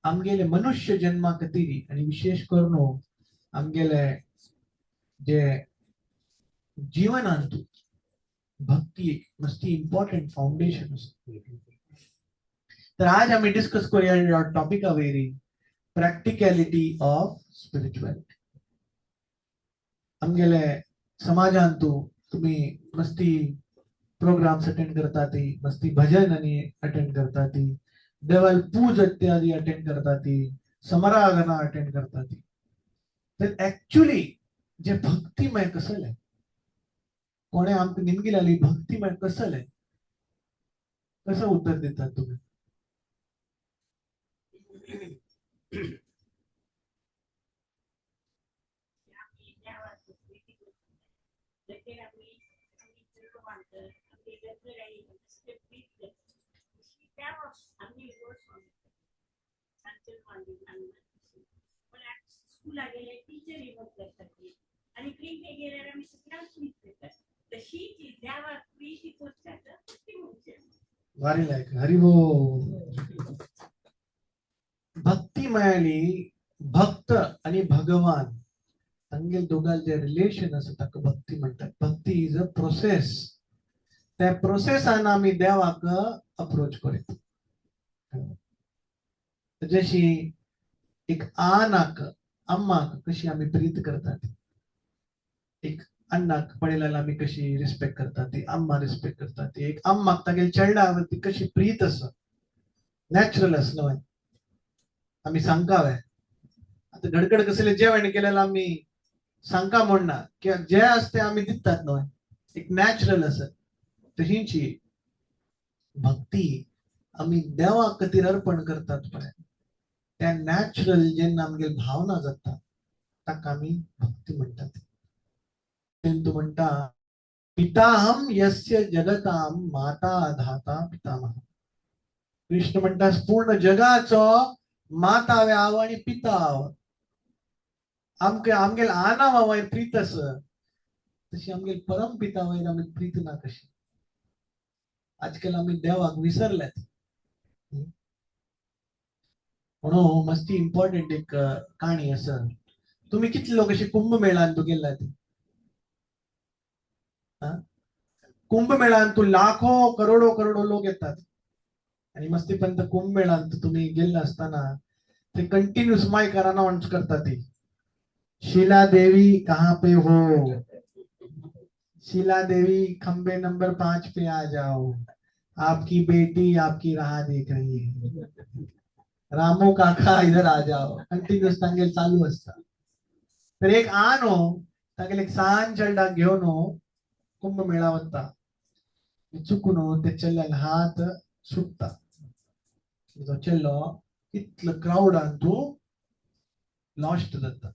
आमगेले मनुष्य जन्मा खातीर आणि विशेष करून आमगेले जे जीवनांतू भक्ती एक मस्ती इम्पॉर्टंट फाउंडेशन आसा. तर आज आम्ही डिस्कस करूया या टॉपिका वयरी प्रॅक्टिकॅलिटी ऑफ स्पिरिच्युअलिटी. आमगेले समाजांतू तुम्ही मस्ती प्रोग्राम्स अटेंड करता ती मस्ती भजन आणि अटेंड करता ती देवाल पूज इत्यादी अटेंड करता ती समराधना अटेंड करता ती. तर ऍक्च्युली जे भक्तिमय कसले कोणे आमकां निमगी लागली भक्तिमय कसले कसं उत्तर देतात तुम्ही? स्कुला गेले टीचर करतात आणि खंय गेल्यार आमी सगळ्यांक प्रीत करतात तशी देवाक प्रीती करतात ती म्हणचे. वारी लायक हरिबोल. भक्ती मिळाली भक्त आणि भगवान तांगेल दोगांचे जे रिलेशन आसा ताका भक्ती म्हणतात. भक्ती is a process. त्या प्रोसेसान आमी देवाक अप्रोच करीत. जशी एक आनाक अम्माक कशी आमी प्रीत करतात एक अण्णाक पळयल्यार आमी कशी रिस्पेक्ट करतात ती अम्मा रिस्पेक्ट करतात ती एक अम्माक तागेले चेडवा ती कशी प्रीत आसा नॅचरल आसा न्हय आमी सांगका आतां घडघड कसले जेवण केलेलं आमी सांगका म्हणना की जे आसा ते आमी दितात न्हय एक नॅचरल आसा. तशींची भक्ती आमी देवा खातीर अर्पण करतात पळय त्या नॅचरल जेन्ना आमगेली भावना जाता ताका आमी भक्ती म्हणटात. तूं म्हणटा पिताहम यस्य जगताम माता धाता पितामह. कृष्ण म्हणटा पूर्ण जगाचो माता हांव आनी पिता हांव. आमकां आमगेल आना वयर प्रीत आसा तशी आमगेल परम पिता वयर आमी प्रीत ना कशी. आजकाल आमी देवाक विसरल्यात. म्हणून मस्ती इम्पॉर्टंट एक काणी आसा. तुमी कितले लोक अशे कुंभमेळान तूं गेल्ला ती? कुंभमेळान तूं लाखो करोडो करोडो लोक येतात आणि मस्ती पंत कुंभमेळान तुम्ही गेल्ले असताना ते कंटिन्युअस मायकार अनाउन्स करतात ती शीला देवी कहाँ पे हो, शीला देवी खंबे नंबर 5 पे आ जाओ, आपकी बेटी आपकी राह देख रही है, रामू काका इधर आ जाओ. कंटिन्युअस तांगेल चालू असता. तर एक आनो तागेले एक सान चेडडाक घेवन कुंभ मेळा वता, चुकून ते चेडल्यान हात सुटता. तो चेडलो इतलो क्रावडान तूं लॉस्ट जाता.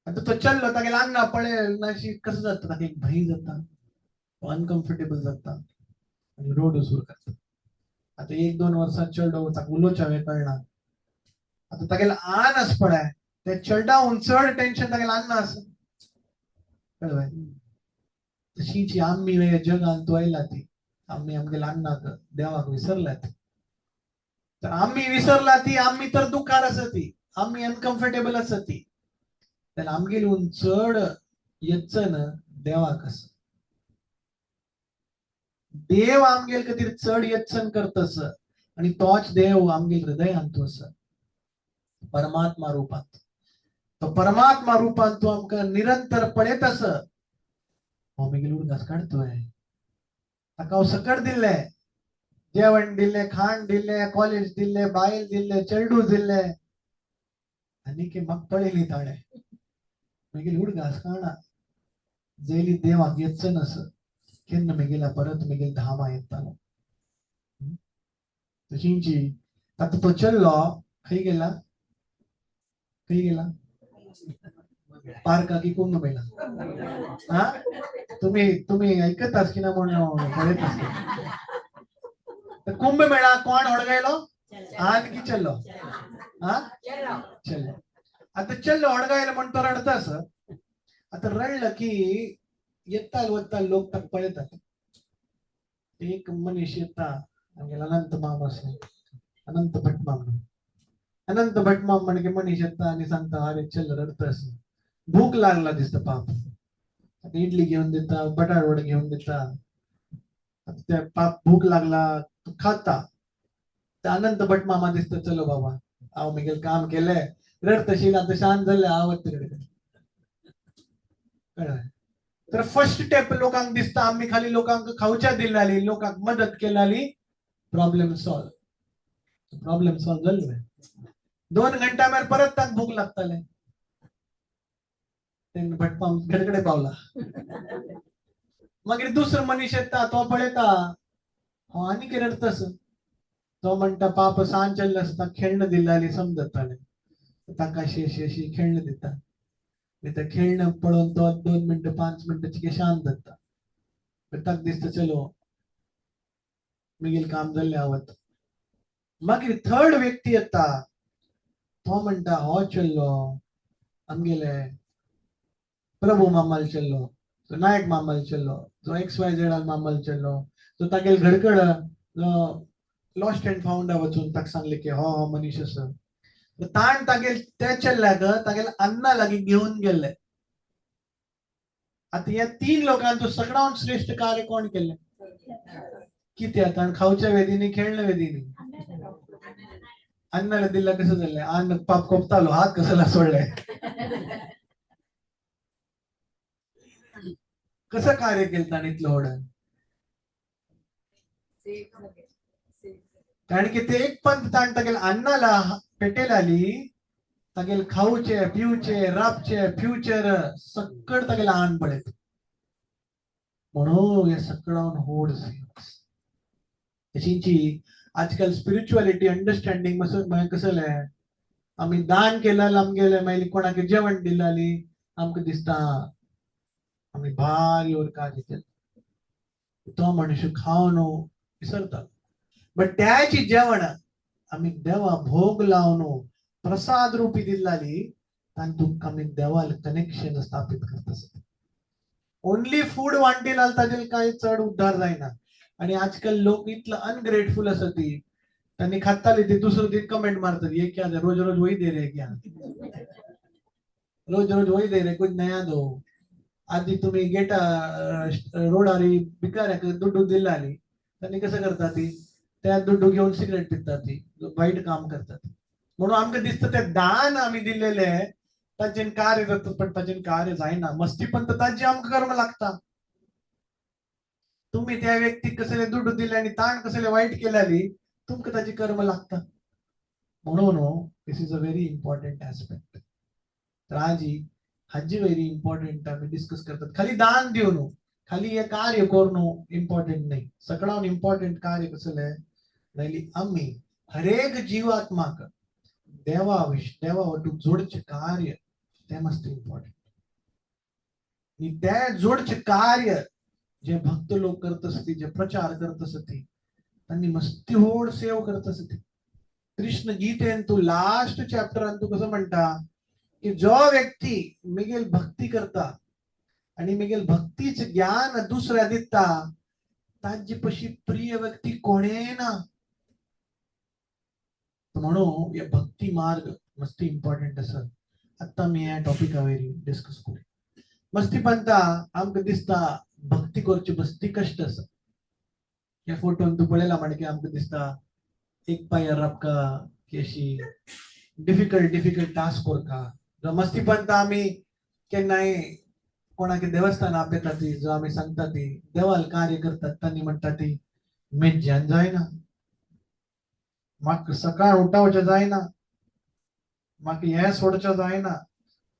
आतां तो चेडलो तागेले आंगा पळय कसो जाता, ताका एक भंय जाता, अनकम्फर्टेबल जाता आनी रोड सुरू करता. आतां 1-2 वर्सां चेडो ताका उलोवचें हांवें कळना. आतां तागेले आन आसा पळय, ते चेडाहून चड टेन्शन तागेले आन्ना आसा, कळ्ळें? तशीच आमी ह्या जगान तूं आयला ती आमी आमगेल्या अन्नाक देवाक विसरल्यात. तर आमी विसरला ती आमी तर दुखार आसा ती, आमी अनकम्फर्टेबल आसा ती, जाल्यार आमगेली चड यत्सन देवाक आसा. देव आमगेल खातीर चड यत्सन करतस आनी तोच देव आमगेल हृदयांत आसा परमात्मा रुपांत. तो परमात्मा रुपांत तो आमकां निरंतर पळयत आसा. हो मागीर उडगास काडतोय, ताका हांव सकट दिल्लें, जेवण दिल्लें, खाण दिल्लें, कॉलेज दिल्लें, बायल दिल्लें, चेडू दिल्लें, आनी की म्हाका पळयली ताणें मागीर उडगास काडना. जयली देवाक येतच आसा केन्ना मेगेल्या परत मेगेल धामा येतालो. तशींची आतां तो चल्लो खंय गेला, खंय गेला? पार्का की कुंभ मेळा. हा, तुम्ही तुम्ही ऐकत की ना म्हणून पळयत आसता. कुंभ मेळा कोण होडगायलो? आन की चल्लो? हा, चल्लो. आता चल्लो होडगायलो म्हण तो रडता आसा. आता रडलं की येताल वताल लोक ताका पळयतात. एक मनीस येता आमगेलो अनंत माम आसा, अनंत भट माम. अनंत भट माम म्हणजे मनीस येता आनी सांगता, अरे चल रडता आसा, भूक लागला दिसता पाप. आता इडली घेवन दिता, बटाट वडे घेवन दिता. आता त्या पाप भूक लागला तो खाता. ते अनंत भट मामा दिसता, चलो बाबा हांव म्हगेलें काम केलें, रडतशील आतां शांत जालें, हांव वता कडेन. कळ्ळें? तर फर्स्ट स्टेप लोकांक दिसता आमी खाली लोकांक खावच्या दिल्ली, लोकांक मदत केल्याली, प्रॉब्लेम सॉल्व. प्रॉब्लेम सॉल्व जाल्ले. 2 घंटा मागीर परत ताका भूक लागताले. तेन्ना भटमाम गडगडे पावला. मागीर दुसरो मनीस येता, तो पळयता हो आनी कितें रडटा. तो म्हणटा पाप सांज चल्ले आसता, खेळणं दिल्ली समजताले ताका अशी अशी अशी खेळणं दिता. तें खेळणं पळोवन तो 2 मिनटां 5 मिनटां चिके शांत जाता. ताका दिसता चलो मागीर काम जाल्लें आवत. मागीर थर्ड व्यक्ती येता, तो म्हणटा हो चल्लो आमगेले प्रभू मामाल चल्लो, तो नायक मामाल चल्लो, जो एक्स वाय झेड मामाल चल्लो, तो तागेले घडकड जो लॉस्ट अँड फाउंड वचून ताका सांगले की हो हो मनीस आसा. ताण तागेल त्या चेल्ल्याक तागेले अन्ना लागीं घेवन गेल्ले. आतां ह्या 3 लोकांचो सगळ्यान श्रेश्ठ कार्य कोण केल्लें? कित्याक? ताण खावच्या वेदीनी, खेळण्या वेदीनी. अन्नाला दिल्ला कसं जाल्लें? अन्न पाप कोपतालो, हात कसला सोडले. कसं कार्य केलं ताणें इतलं व्हड? कारण की ते एक पंत ताण तागेले अन्नाला पेटेल आली, तागेले खावचे पिवचे राबचे फ्युचर सकड तागेले आन पळयत. म्हणून हे सगळ्यान होड. तशींची आजकाल स्पिरिच्युअलिटी अंडरस्टँडिंग मातसो कसं जालें, आमी दान केल्यार आमगेले मागीर कोणाक जेवण दिल्याली आमकां दिसता आमी भारी वर कार्य केलें. तो मनुष्य खावन विसरता. बट त्याची जेवण आमी देवा भोग लावन प्रसाद रुपी दिल्ली तांतूक आमी देवाल कनेक्शन स्थापित करता. ओनली फूड वांटी लाल ताजेर कांय चड उद्धार जायना. आणि आजकाल लोक इतलं अनग्रेटफुल आसा ती त्यांनी खाताली ते दुसरो दिन कमेंट मारतात, ये क्या रोज रोज वही दे रहे क्या, रोज रोज वही दे रहे, कुछ नया दो. आधी तुम्ही गेटा रोडारी भिकाऱ्याक दुड्डू दिल्ली त्यांनी कसं करतात ती त्या दुड्डू घेऊन सिगरेट पितात, ती वाईट काम करतात. म्हणून आमकां दिसता ते दान आमी दिल्लेले ताचेन कार्य जाता, पण ताचेन कार्य जायना. मस्ती पण तर ताची आमकां कर्म लागता. तुम्ही त्या व्यक्तीक कसले दुड्डू दिले आणि ताण कसले वाईट केल्याली तुमकां ताची कर्म लागता. म्हणून this is a very important aspect. तर आजी हाजी व्हेरी इम्पॉर्टंट आमी डिस्कस करतात. खाली दान दिवन खाली हे कार्य करून इम्पॉर्टंट नाही, सगळ्याहून इम्पॉर्टंट कार्य कसलें जाल्यार आमी हरेक जीवात्माक देवा देवा वटूक जोडचें कार्य तें मस्त इम्पॉर्टंट. आनी तें जोडचें कार्य जे भक्त लोक करत आसती, जे प्रचार करत आसती, तांणी मस्ती व्हड सेव करत आसती. कृष्ण गीतेन तू लास्ट चॅप्टरान तू कसं म्हणटा की जो व्यक्ती मिगेल भक्ती करता आणि मिगेल भक्तीचे ज्ञान दुसऱ्या दिता ताजी पशी प्रिय व्यक्ती कोणे ना. म्हणून हे भक्ती मार्ग मस्ती इम्पॉर्टंट आसा. आत्ता मी ह्या टॉपिका वयर डिस्कस करूया. मस्ती पंता आमकां दिसता भक्ती करची मस्ती कश्ट आसा. ह्या फोटोन तूं पळयला म्हणके आमकां दिसता एक पांयार राबका की अशी डिफिकल्ट डिफिकल्ट टास्क करका. जो मस्ती पंता आमी केन्नाय कोणाक देवस्थान आपयता ती जो आमी सांगता ती देवाल कार्य करतात तांणी म्हणटा ती मेज्जान जायना, म्हाका सकाळ उठावचें जायना, म्हाका हें सोडचें जायना,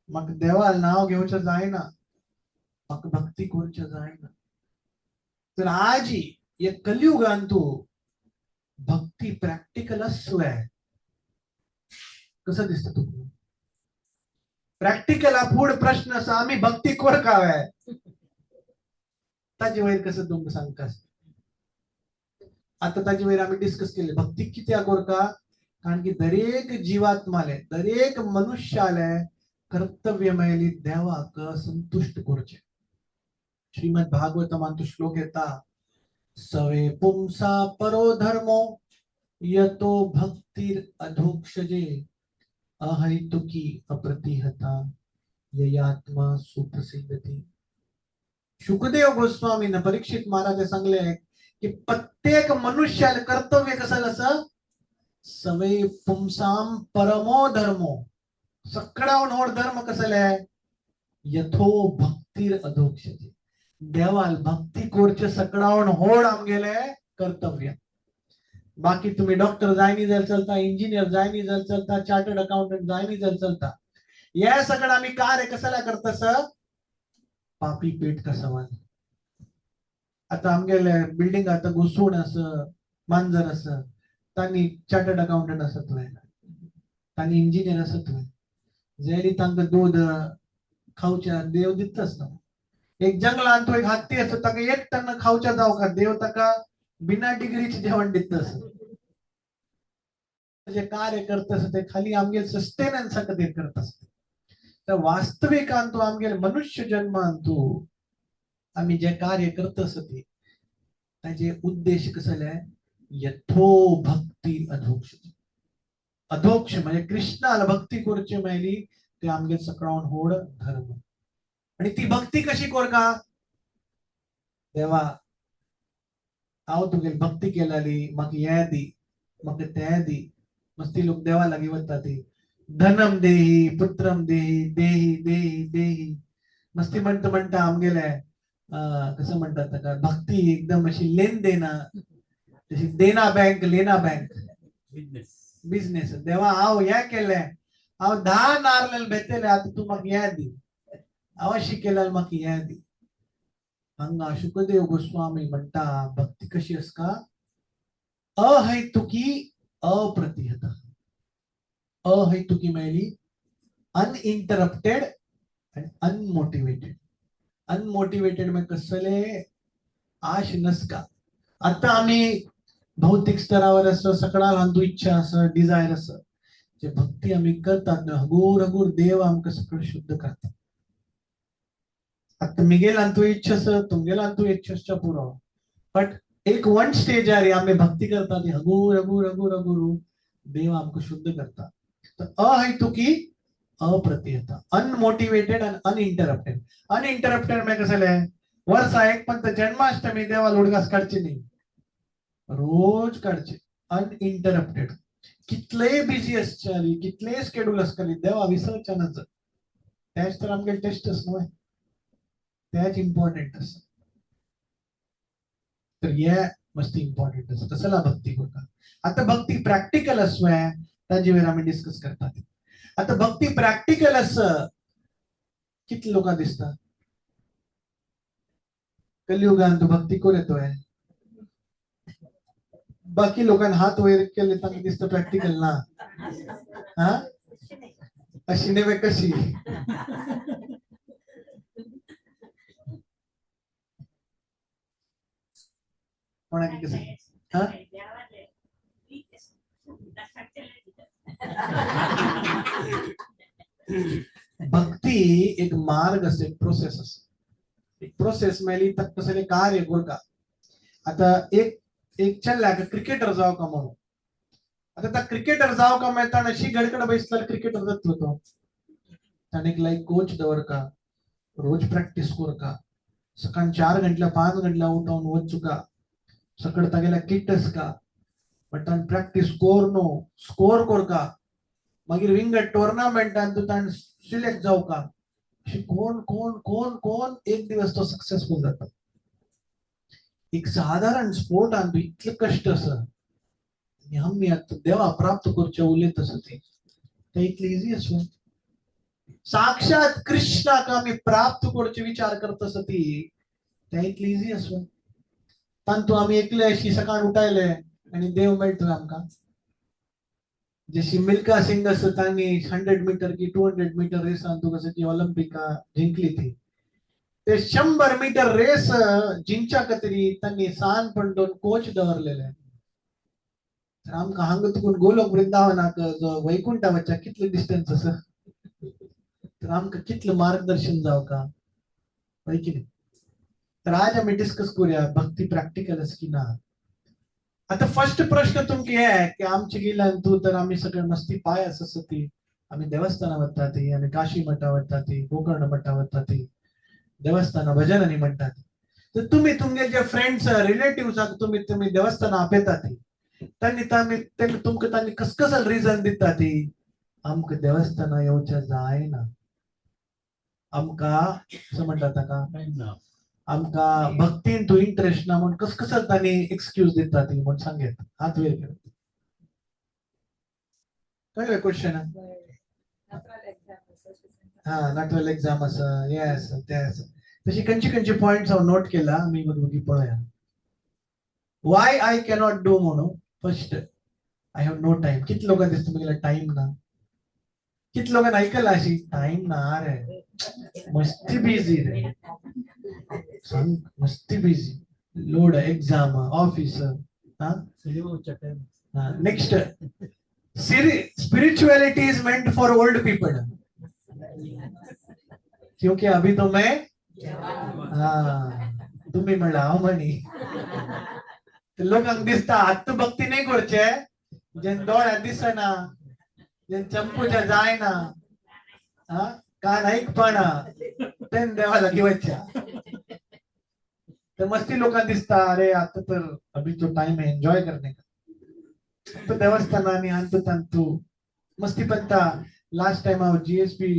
म्हाका देवाल नांव घेवचें जायना, म्हाका भक्ती करचें जायना. तर आजी हे कलियुगान तूं भक्ती प्रॅक्टिकल आसवे कसं दिसता तुका? प्रॅक्टिकल फूड प्रश्न आसा आमी भक्ती कोरकावे ताजे वयर कसं तुमकां सांगता. आता ताजे वयर आमी डिस्कस केले भक्ती कित्याक कोरका, कारण की दरेक जीवात्माले दरेक मनुष्याले कर्तव्य मेळ्ळी देवाक संतुष्ट करचें. श्रीमद भागवतमांत श्लोक येता सवे पुंसा परो धर्मो यतो भक्तिर अधोक्षजे अहैतुकी अप्रतिहता ययात्मा सुप्रसिद्धती. शुकदेव गोस्वामीनं परीक्षित महाराज सांगले की प्रत्येक मनुष्याला कर्तव्य कसं असं सवे पुंसाम परमो धर्मो सगळ्याहून व्हड धर्म कसले यथो भक्तीर अधोक्षजे. देवाल भक्ती करचे सगळ्याहून व्हड आमगेले कर्तव्य. बाकी तुम्ही डॉक्टर जायनी जाल्यार चलता, इंजिनियर जायनी जाल्यार चलता, चार्टर्ड अकाउंटंट जायनी जाल्यार चलता, हे सगळं आम्ही कार्य कशाला करतस पापी पेट का सवाल. आता आमगेले बिल्डिंग आता घुसून आस मांजर आस तांणी चार्टर्ड अकाउंटंट आसत वय, तांणी इंजिनियर आसत वय, जाल्यार तांकां दूद खावच्या देव दितच ना. एक जंगलान तो एक हत्ती आसा ताका एक टन खावच्या जावं का देव ताका बिना डिग्रीचे जेवण दितस. जे कार्य करतस ते खाली आमगेल सस्टेनन्सा खातीर करतस. तर वास्तविकान तू आमगेल मनुष्य जन्मान तू आमी जे कार्य करतस ते ताजे उद्देश कसले यथो भक्ती अधोक्ष. अधोक्ष म्हणजे कृष्णाला भक्ती करची मेळ्ळी ते आमगेल सगळ्याहून व्हड धर्म. आणि ती भक्ती कशी कोरका देवा हांव तुगेली भक्ती केल्याली म्हाका हें दी म्हाका तें दी. मस्ती लोक देवा लागीं वता ती धनम देही पुत्रम देही देही देही देही मस्ती म्हणटा म्हणटा आमगेले कसं म्हणटात ताका भक्ती एकदम अशी लेन देना, जशी देना बँक लेना बँक बिझनेस. देवा हांव हें केलें, हांव 10 नारल भेटले, आतां तूं म्हाका हें दी, हांव अशी केल्यार म्हाका हें दी. हांगा शुकदेव गोस्वामी म्हणटा भक्ती कशी आसता अहैतुकी अप्रतिहत. अहैतुकी मेळ्ळी अनइंटरप्टेड आनी अनमोटिवेटेड. अनमोटिवेटेड म्हणजे कसले आश नसका. आता आमी भौतिक स्तरावर असं सगळ्याला हांतू इच्छा आसा डिझायर आसा, जे भक्ती आमी करतात न्हय हगूर हगूर देव आमकां सगळें शुद्ध करता. आता मिगेल हांतू इच्छा आसा तुमगेल हांतू इच्छा आसच्या पुरो, बट एक वन स्टेज आरी आमी भक्ती करता ती हगूर हगूर हगूर हगूर देव आमकां शुद्ध करता. तर अहैतुकी अप्रतिहता अनमोटिवेटेड आनी अनइंटरप्टेड. अनइंटरप्टेड म्हणजे कसलें वर्सा एक पण जन्माष्टमी देवाला उडगास काडची न्ही, रोज काडचे अनइंटरप्टेड. कितलेय बिझी आसच्याली कितलेय स्केड्यूल आसतली देवा विसरच्या नाच. तेच तर आमगे टेस्ट आसा न्हय, तेच इम्पॉर्टंट आसा. तर हे मस्ती इम्पॉर्टंट आसा कसला भक्ती करता. आता भक्ती प्रॅक्टिकल आसवे ताजे वयर आमी डिस्कस करतात. आता भक्ती प्रॅक्टिकल आसा कितले लोकांक दिसता? कलियुगान तू भक्ती कोण येतोय? बाकी लोकांना हात वयर केले तांकां दिसता प्रॅक्टिकल ना. हा, अशी नेमे कशी? कोणाक कसं? हा? भक्ती एक मार्ग असे, एक प्रोसेस असे, एक प्रोसेस मेळ्ळी ताका कसलें कार्य करता. आता एक एक चल्ल्याक क्रिकेटर जावं का म्हणून, आता त्या क्रिकेटर जावं का मेळटा अशी गडगड बैसल्यार क्रिकेटर जातलो तो. ताणें लायक कोच दवरका, रोज प्रॅक्टीस करका, सकाळ 4 घंटल्या 5 घंटल्या उठोवन वचुका, सकळ तागेल्या किट आसका, बट ताणें प्रॅक्टीस कोर न्हू स्कोर करका, मागीर विंगड टोर्नामेंटान तूं ताणें सिलेक्ट जावका. अशी कोण कोण कोण कोण एक दिवस तो सक्सेसफूल जाता. एक साधारण स्पोर्टान तूं इतले कश्ट आसा आनी आमी आतां देवा प्राप्त करचे उलयत आसा ते इतले इजी आसा. साक्षात कृष्णाक आमी प्राप्त करचे विचार करत आसा ती ते इतले इजी आसा. तांतू आमी एकले अशी सकाळ उठायले आनी देव मेळटलो आमकां. जशी मिल्खा सिंग आसा तांणी 100 मीटर की 200 मीटर रेसान तूं कसं ती ऑलिम्पिका जिंकली ती, ते 100 मीटर रेस जिंकच्या खातीर तांणी सान दोन कोच दवरलेले. तर आमकां हांगा तुकून गोलोक वृंदावनाक जो वैकुंठा वच्चा कितले डिस्टन्स आसा, तर आमकां कितलें मार्गदर्शन जावका, हय की न्ही? तर आज आमी डिस्कस करूया भक्ती प्रॅक्टिकल आसा की ना. आता फर्स्ट प्रश्न तुमकां हे की आमचे गेल्यान तूं तर आमी सगळे मस्ती पाय आसा ती, आमी देवस्थानां वता ती, आमी काशी मठा वता ती, गोकर्ण मठा वता ती, देवस्थानां भजनांनी म्हणटात. तर तुमी तुमगे जे फ्रेंड्स रिलेटिव्हसाक तुमी तुमी देवस्थानां आपयता ती, तांणी तांणी तुमकां तांणी कसकसल रिजन दिता ती आमकां देवस्थानां येवचें जायना, आमकां कसो म्हणटा ताका, आमकां भक्तीन तूं इंट्रस्ट ना म्हूण कसकसल तांणी एक्सक्यूज दिता ती म्हूण सांगेत. हात वयर केले, कळ्ळें क्वेश्चन? हा, नॅचरल एक्झाम आसा, हे आसा, ते आसा, तशी खंयचे खंयचे पॉयंट्स हांव नोट केला, आमी मागीर पळोवया. वाय I cannot do म्हणून first I have no time. कितले लोकांक दिसता म्हगेलो टायम ना? कितले लोकांनी आयकलां अशी टायम ना रे, मस्ती बिझी रे, सांग मस्ती बिझी, लोड एक्झाम ऑफिस. हा, next spirituality is meant for old people, क्योंकि अभी तो मैं हाँ तुम्ही म्हणला हांव म्हणी. लोकांक दिसता आत्तां भक्ती नाही करचे, जेन दोळ्यात दिसना, जेन चंपूच्या जायना, हा कान ऐकपाना, तेन देवा लागीं वच्च्या. तर मस्ती लोकांक दिसता अरे आता तर अभी तो टाइम है एन्जॉय करने का. तो देवस्थानांनी अंतू तांतू मस्ती पत्ता. लास्ट टाइम हांव जीएसपी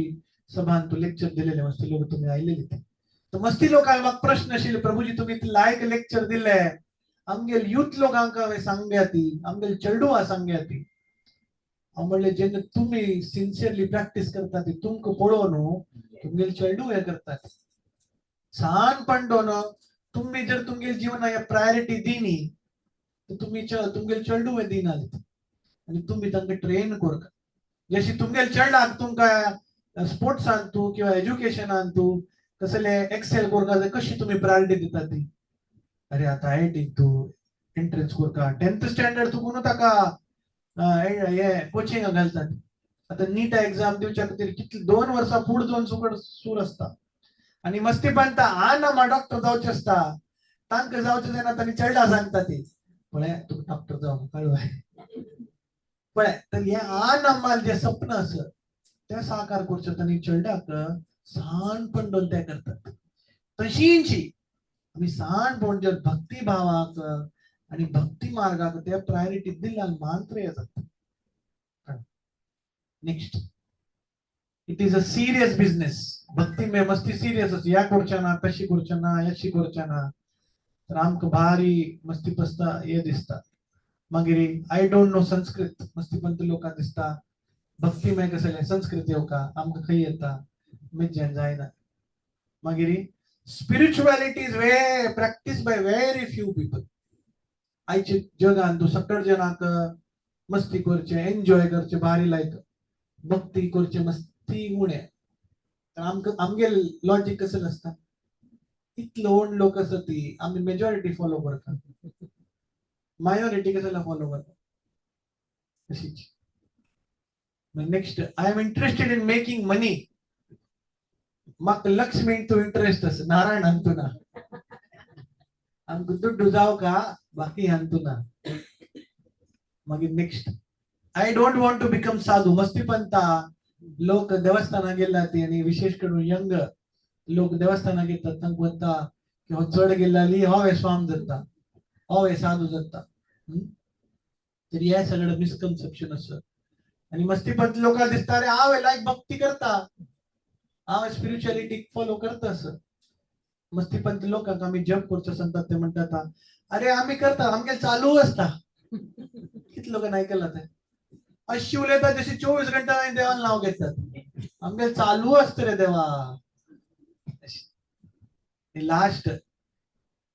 सभान तू लेक्चर दिलेले, मस्ती लोक तुम्ही आयलेले ते. तर मस्ती लोकांक म्हाका प्रश्न आशिल्ले, प्रभुजी तुम्ही लायक लेक्चर दिले, आमगेल युथ लोकांक हांवें सांगया ती, आमगेल चेडवां सांगया ती. हांव म्हणलें जेन्ना तुमी सिन्सियरली प्रॅक्टीस करता ती तुमकां पळोवन न्हू तुमगेल चेडूं हें करतात. ल्हानपण दोन तुमी जर तुमगेल जिवनाक प्रायोरिटी दिनी तर तुमी तुमगेल चेडूं हें दिना आनी तुमी तांकां ट्रेन करता. जशी तुमगेल चेडवाक तुमकां स्पोर्ट्सान तूं किंवा एज्युकेशनान तूं कसले एक्सेल करता जाल्यार कशी तुमी प्रायोरिटी दिता ती? अरे आतां आयआयटी तूं एंट्रन्स करता, 10th standard तूं कोणू ताका हे कोचिंगाक घालतात. आतां नीट एग्जाम दिवच्या खातीर कितले 2 वर्सां फुडें दोन सुकड सूर आसता. आनी मस्ती बांदता आना मा डॉक्टर जावचें आसता, तांकां जावचें जायना तांणी चेडा सांगता ती, पळय तुका डॉक्टर जावंक कळ्ळें पळय. तर हें आन अम्माल जें सपन आसा तें साकार करचें तांणी चेड्याक ल्हानपण दोन तें करतात. तशींची आमी ल्हानपण जर भक्ती भावाक आनी भक्ती मार्गाक ते प्रायोरिटी दिल्यार मात्र हें जाता. Next, it is a serious business. भक्ती में मस्ती सिरियस आसा, ह्या करचें ना, तशी करचें ना, अशी करचें ना, तर आमकां भारी मस्ती पसता हें दिसता. मागीर I don't know Sanskrit, मस्ती पंत लोकांक दिसता भक्ती में कसलें संस्कृत येवका, आमकां खंय येता, मेज्यान जायना. मागीर spirituality is way practice by very few people. आयचे जगान तूं सकट जनाक मस्ती करचे, एन्जॉय करचे, भारी लायक भक्ती करचे मस्ती उणे. तर आमकां आमगे लॉजीक कसं आसता, इतलो व्हड लोक आसा ती आमी मेजॉरिटी फॉलो करता, मायॉरिटी कसला फॉलो करता अशीच. Next, I am interested in making money. म्हाका लक्ष्मी तूं इंट्रस्ट आसा, नारायण अंतू ना. आमकां दुड्डू जावं का बाकी अंतू ना. मागीर next, I don't want to become sadhu. मस्ती पंता लोक देवस्थानां गेला ती आनी विशेष करून यंग लोक देवस्थानां घेतात, तांकां वता की हो चड गेल्ली हो हे स्वाम जाता, हो हे साधू जाता. तर हे सगळं मिसकन्सेप्शन आसा. आनी मस्ती पंत लोकांक दिसता अरे हांव लायक भक्ती करता, हांव स्पिरिच्युअलिटी फॉलो करता असं. मस्ती पंत लोकांक आमी जप करचो सांगतात, ते म्हणटात अरे आमी करता, आमगे चालू आसता. कितले लोकांनी आयकलां तें? अशी उलयतात जशी 24 घंटा देवान नाव घेतात, आमगे चालू आसता रे देवा. Last,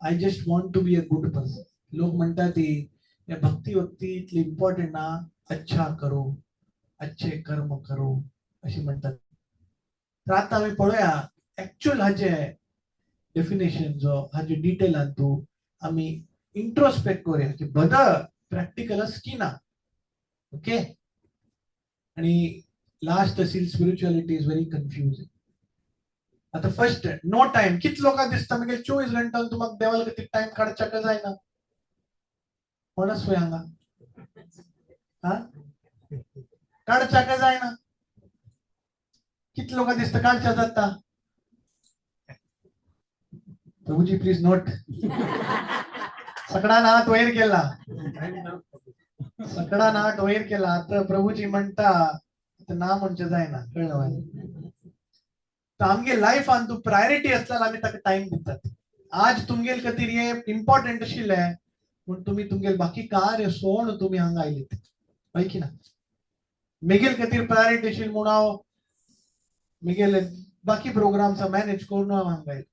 I just want to be a good person. लोक म्हणतात ती भक्ती भक्ती इतली इम्पॉर्टंट ना, अच्छा करो, अच्छे कर्म करो अशी म्हणतात. तर आता आमी पळोवया एक्चुअल हाचे डेफिनेशन जो हाजे डिटेलान तूं आमी इंट्रोस्पेक्ट करूया की बदल प्रॅक्टिकल आसा की ना. ओके, आणि लास्ट असेल स्पिरिच्युअलिटी is very confusing. आता फर्स्ट नो टाइम. कितले लोकांक दिसता मागीर 24 घंटा तुमकां देवाल खातीर टायम काडच्याक जायना. कोण आसा हांगा? हा, काडच्याक जायना. कितले लोकांक दिसता काडच्या जाता? Prabhuji please note. सगळ्यान हात वयर केला, सगळ्यान हात वयर केला. आता प्रभूजी म्हणता आता ना म्हणचे जायना, कळलं? तर आमगे लायफान तूं प्रायोरिटी आसल्यार आमी ताका टायम दितात. आज तुमगेल खातीर हे इम्पॉर्टंट आशिल्लें पूण तुमी तुमगेल बाकी कार्य सोड तुमी हांगा आयलीत, हय की ना? मेगेल खातीर प्रायोरिटी आशिल्ली म्हूण हांव मेगेले बाकी प्रोग्राम्स मॅनेज करून हांव हांगा आयलो.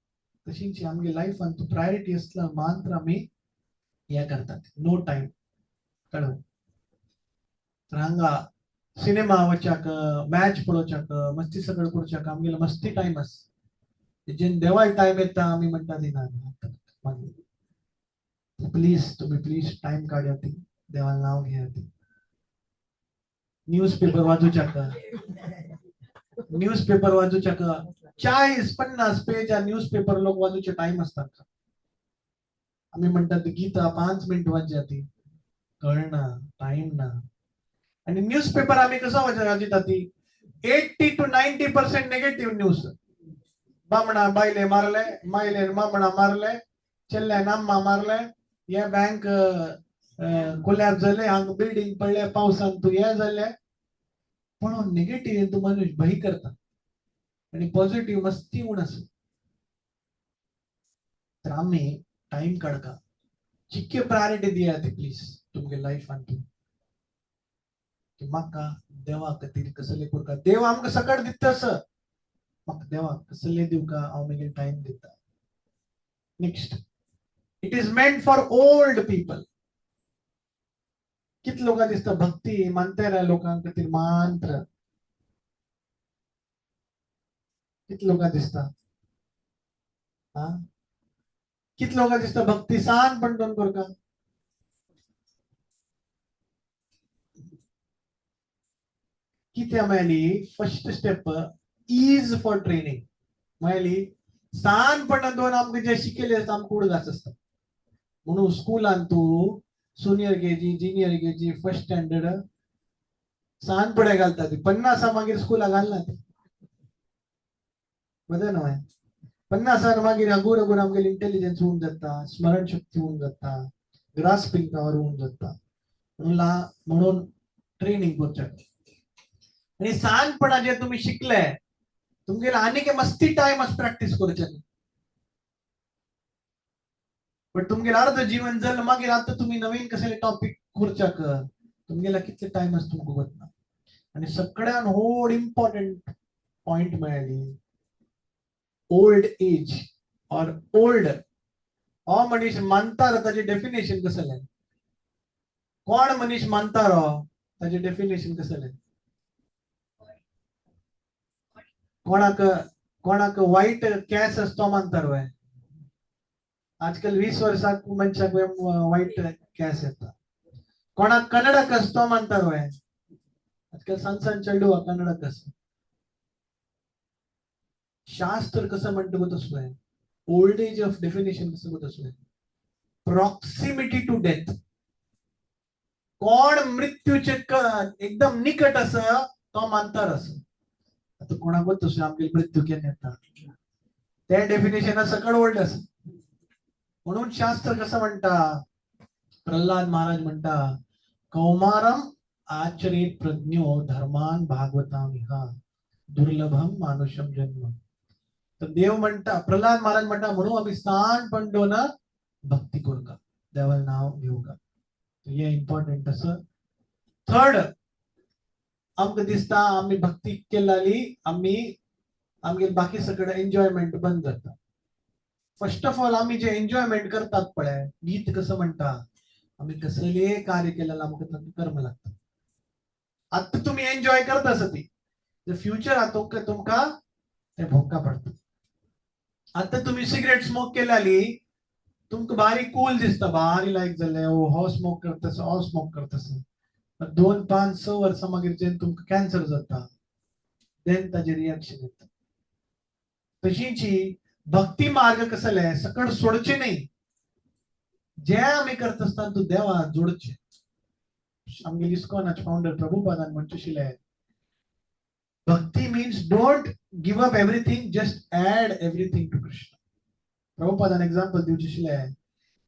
तशीच आमगे लायफान तूं प्रायोरिटी आसल्यार मात्र आमी हे करतात. नो टायम, कळ्ळें? तर हांगा सिनेमा वच्याक, मॅच पळोवच्याक, मस्ती सगळं करच्याक आमगेलो मस्ती टायम आसा. जेन्ना देवाक टायम येता आमी म्हणटा दिना. मागीर प्लीज तुमी प्लीज टायम काडया ती देवान नांव घेया ती. न्यूज पेपर वाचूच्याक, न्यूज पेपर वाचूच्याक 40-50 पेज न्यूज पेपर लोक वाचूचे टायम आसता. आमी म्हणटात गीता 5 मिनट वाचया ती, कळना, टायम ना. आणि न्यूज पेपर आम्ही कसं वाचिता ती 80 to 90% negative news. बामणा बायले मारले, मायले बामणा मारले, चेल्ले नाम्मा मारले, हे बँक कोलॅप्स जाले, हांगा बिल्डिंग पडले पावसान तूं हे जाले. पण नेगेटिव्ह तूं मनीस भंय करता आणि पॉझिटिव्ह मस्ती म्हूण आसा. तर आमी टायम काडका, चिक्के प्रायोरिटी दिया ती प्लीज तुमगे लायफान तूं की म्हाका देवा खातीर कसले करका. देव आमकां सकट दिता सर, म्हाका देवाक कसले दिवका हांव मागीर टायम दिता. Next, it is meant for old people. कितले लोकांक दिसता भक्ती मानतेल्या लोकांक खातीर मात्र. कितले लोकांक दिसता? हा, कितले लोकांक दिसता भक्ती सान पण करका? कितें मेळ्ळी? First step is for training. मेळ्ळी ल्हानपणान दोन आमकां जे शिकयले आसता आमकां उडगास आसता. म्हणून स्कुलान तूं senior KG, junior KG, first standard ल्हानपणे घालता ती. 50 मागीर स्कुलाक घालना ती, बरें न्हय? 50 मागीर अगूर अगूर आमगेली इंटेलिजन्स होऊन जाता, स्मरणशक्ती होऊन जाता, ग्रास्पिंग पावर होऊन जाता. म्हणून ट्रेनिंग करचें. आणि ल्हानपणा जे तुम्ही शिकले तुमगेले आनीक मस्ती टायम आसा प्रॅक्टीस करचें. बट तुमगेले अर्ध जीवन जालें मागीर आतां तुमी नवीन कसले टॉपीक करच्याक तुमगेला कितले टायम आसा तुमकां वतना. आणि सगळ्यान व्हड इम्पॉर्टंट पॉयंट मेळ्ळी, Old age or old हो मनीस मानता ताजें डेफिनेशन कसलें? कोण मनीस मानता रो ताजें डेफिनेशन कसलें? कोणाक कोणाक वायट केंस आसा तो मानता रे? आजकाल 20 वर्साक मनशाक वायट केंस येता. कोणाक कन्नडक आसा तो मानता रे? आजकाल सान सान चेडू कन्नडक आसा. शास्त्र कसं म्हणटा गो तसलें ओल्ड एज ऑफ डेफिनेशन कसं गो तसलें प्रॉक्सिमिटी टू डेथ. कोण मृत्यूचे एकदम निकट आसा तो मानतार आसा. आतां कोणाकूच तसलें आमगे मृत्यू केन्ना येता ते डेफिनेशन सकळ ओल्ड आसा. म्हणून शास्त्र कसं म्हणटा, प्रल्हाद महाराज म्हणटा, कौमारम आचरेत प्रज्ञो धर्मान भागवतामिह दुर्लभम मानुषम जन्म. तर देव म्हणटा, प्रल्हाद महाराज म्हणटा, म्हणून आमी सान ना भक्ती करूका, देवाला नाव घेवका. हे इम्पॉर्टंट आसा. थर्ड, आमकां दिसता आमी भक्ती केली आमी आमगे बाकी सगळें एन्जॉयमेंट बंद जाता. फर्स्ट ऑफ ऑल आमी जे एन्जॉयमेंट करतात पळय, गीत कसं म्हणटा, आमी कसलेय कार्य केल्यार आमकां तातूंत कर्म लागता. आतां तुमी एन्जॉय करता आसा ती फ्युचर तुमकां ते भोगका पडटा. आतां तुमी सिगरेट स्मोक केल्याली तुमकां भारी कूल दिसता, भारी लायक जालें, ओ हो स्मोक करता, हो स्मोक करता. 2, 5, 6 वर्सां मागीर जेन्ना तुमकां कॅन्सर जाता देन ताजें रिएक्शन येता. तशीच भक्ती मार्ग कसले सकळ सोडचे न्ही, जे आमी करता आसतना तूं देवा जोडचे. आमगेले इस्कॉनाचे फाउंडर प्रभुपादान म्हणचे आशिल्ले, भक्ती means don't give up everything, just add everything to Krishna. प्रभुपादान example दिवचें आशिल्लें,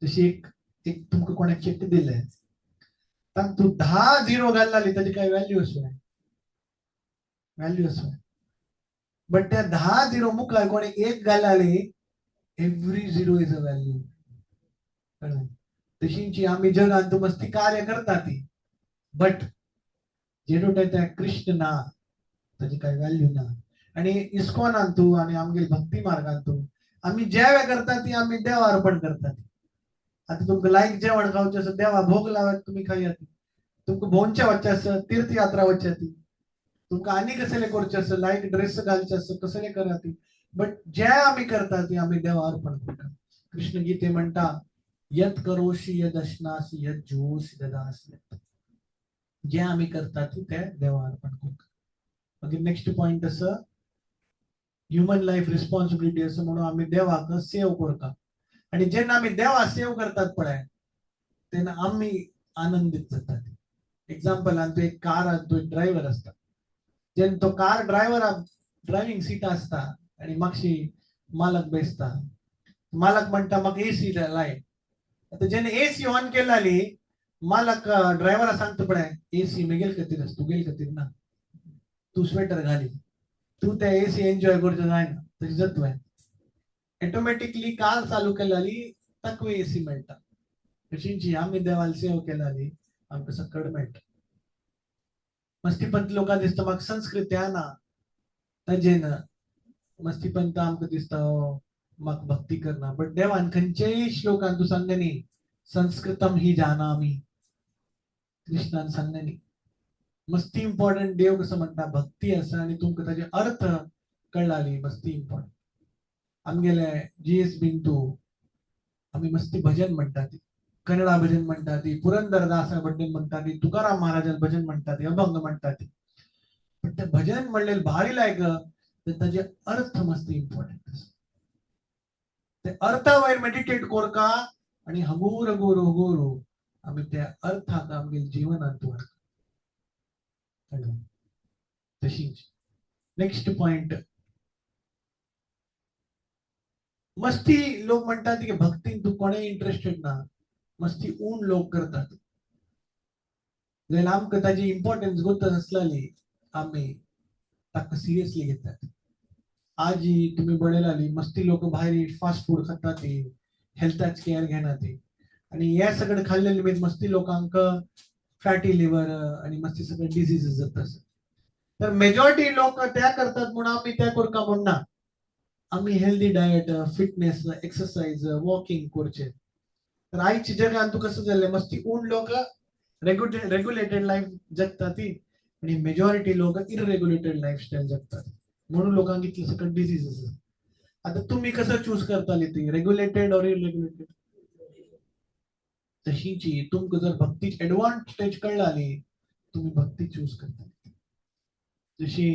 जशी एक एक तुमकां कोणें चेक दिलें, तांकां तूं 10 झिरो घालली ताजी काय व्हॅल्यू आसलें, व्हॅल्यू आसलें. बट त्या 10 झिरो मुखार कोणें एक घालली, every zero is a value. कळ्ळें? तशींची आमी जगान तूं मस्ती कार्य करता ती, बट जेडो त्या कृष्ण ना, ताजी काय व्हॅल्यू ना. आनी इस्कॉनान तूं आनी आमगेले भक्ती मार्गान तूं आमी जेवे करता ती आमी देवा अर्पण करता ती. आतां तुमकां लायक जेवण खावचें आसा, देवा भोग लावात तुमी खायात. तुमकां भोंवचें वचचें आसा, तीर्थयात्रा वचचें ती, तुमकां आनी कसले करचें आसा, लायक ड्रेस घालचे आसा, कसले करा ती, बट जे आमी करता ती आमी देवा अर्पण करता. कृष्ण गीते म्हणटा, यत करोशी यद अश्नासी यद जोशी ददासी यत. जे आमी करता ती ते देवा अर्पण करता. मागीर नेक्स्ट पॉयंट आसा ह्युमन लायफ रिस्पॉन्सिबिलिटी आसा, म्हणून आमी देवाक सेव करता. आनी जेन्ना आमी देवा सेव करतात पळय तेन्ना आमी आनंदीत जातात. एग्जाम्पल, तूं एक कार, तूं एक ड्रायव्हर आसता, जेन्ना तो कार ड्रायव्हराक ड्रायव्हिंग सीट आसता आनी मातशी मालक बेसता, मालक म्हणटा म्हाका एसी लाय. आतां जेन्ना एसी ऑन केली मालक ड्रायव्हरा सांगता पळय, एसी मेगेल खातीर आसा, तुगेल खातीर ना, तूं स्वेटर घाली, तूं ते एसी एन्जॉय करचो जायना, तशें जाता. ऑटोमॅटिकली कार चालू केल्याली ताका एसी मेळटा. तशींची आमी देवाल सेव केल्याली आमकां सकड मेळटा. मस्तीपंत लोकांक दिसता म्हाका संस्कृत ना, ताजेन मस्तीपंत आमकां दिसता म्हाका भक्ती करना, बट देवान खंयचेय श्लोकान तूं सांगले न्ही संस्कृतम ही जानामी, कृष्णान सांगले न्ही. मस्ती इम्पॉर्टंट. देव कसो म्हणटा भक्ती आसा आनी तुमकां ताजे अर्थ कळ्ळाली मस्ती इम्पॉर्टंट. आमगेले जी एस बिंदू आमी मस्ती भजन म्हणटा ती, कन्नडा भजन म्हणटा ती, पुरंदरदासा भजन म्हणटा ती, तुकाराम महाराजान भजन म्हणटा ती, अभंग म्हणटा ती. पण ते भजन म्हणलेले भारी लायक, ताजे अर्थ मस्ती इम्पॉर्टंट आसा. ते अर्था वयर मेडिटेट कोरका आनी हगूर हगूर हगूर आमी त्या अर्थाक आमगे जिवनांत व्हरता. तशीच नेक्स्ट पॉइंट, मस्ती लोक म्हणटात की भक्तीन तूं कोणेय इंट्रस्टेड ना, मस्ती ऊन लोक करतात. जाल्यार आमकां ताजी इम्पॉर्टन्स गोत आसलेली आमी ताका सिरियसली घेतात. आजी तुमी बळयलाली मस्ती लोक भायर फास्ट फूड खाता ती, हेल्थाच केअर घेना ती, आनी हे सगळें खाल्लेले निमित्त मस्ती लोकांक फॅटी लिव्हर आनी मस्ती सगळे डिजीजीस जाता. तर मेजॉरिटी लोक त्या करतात म्हणून आमी त्या करका म्हणना, आमी healthy diet, fitness, exercise, walking करचे. तर आयच्या जगान तूं कसं जाल्लें, मस्ती उण लोक रेग्युलेटेड लायफ जगता ती आणि मेजॉरिटी लोक इरेग्युलेटेड लायफस्टायल जगतात, म्हणून लोकांक इतले सकट डिजीज आसा. आता तुम्ही कसं चूज करताली ती, रेग्युलेटेड ऑर इरेग्युलेटेड? तशीची तुमकां जर भक्तीची एडवांटेज कळ्ळा न्ही, तुम्ही भक्ती चूज करता. जशी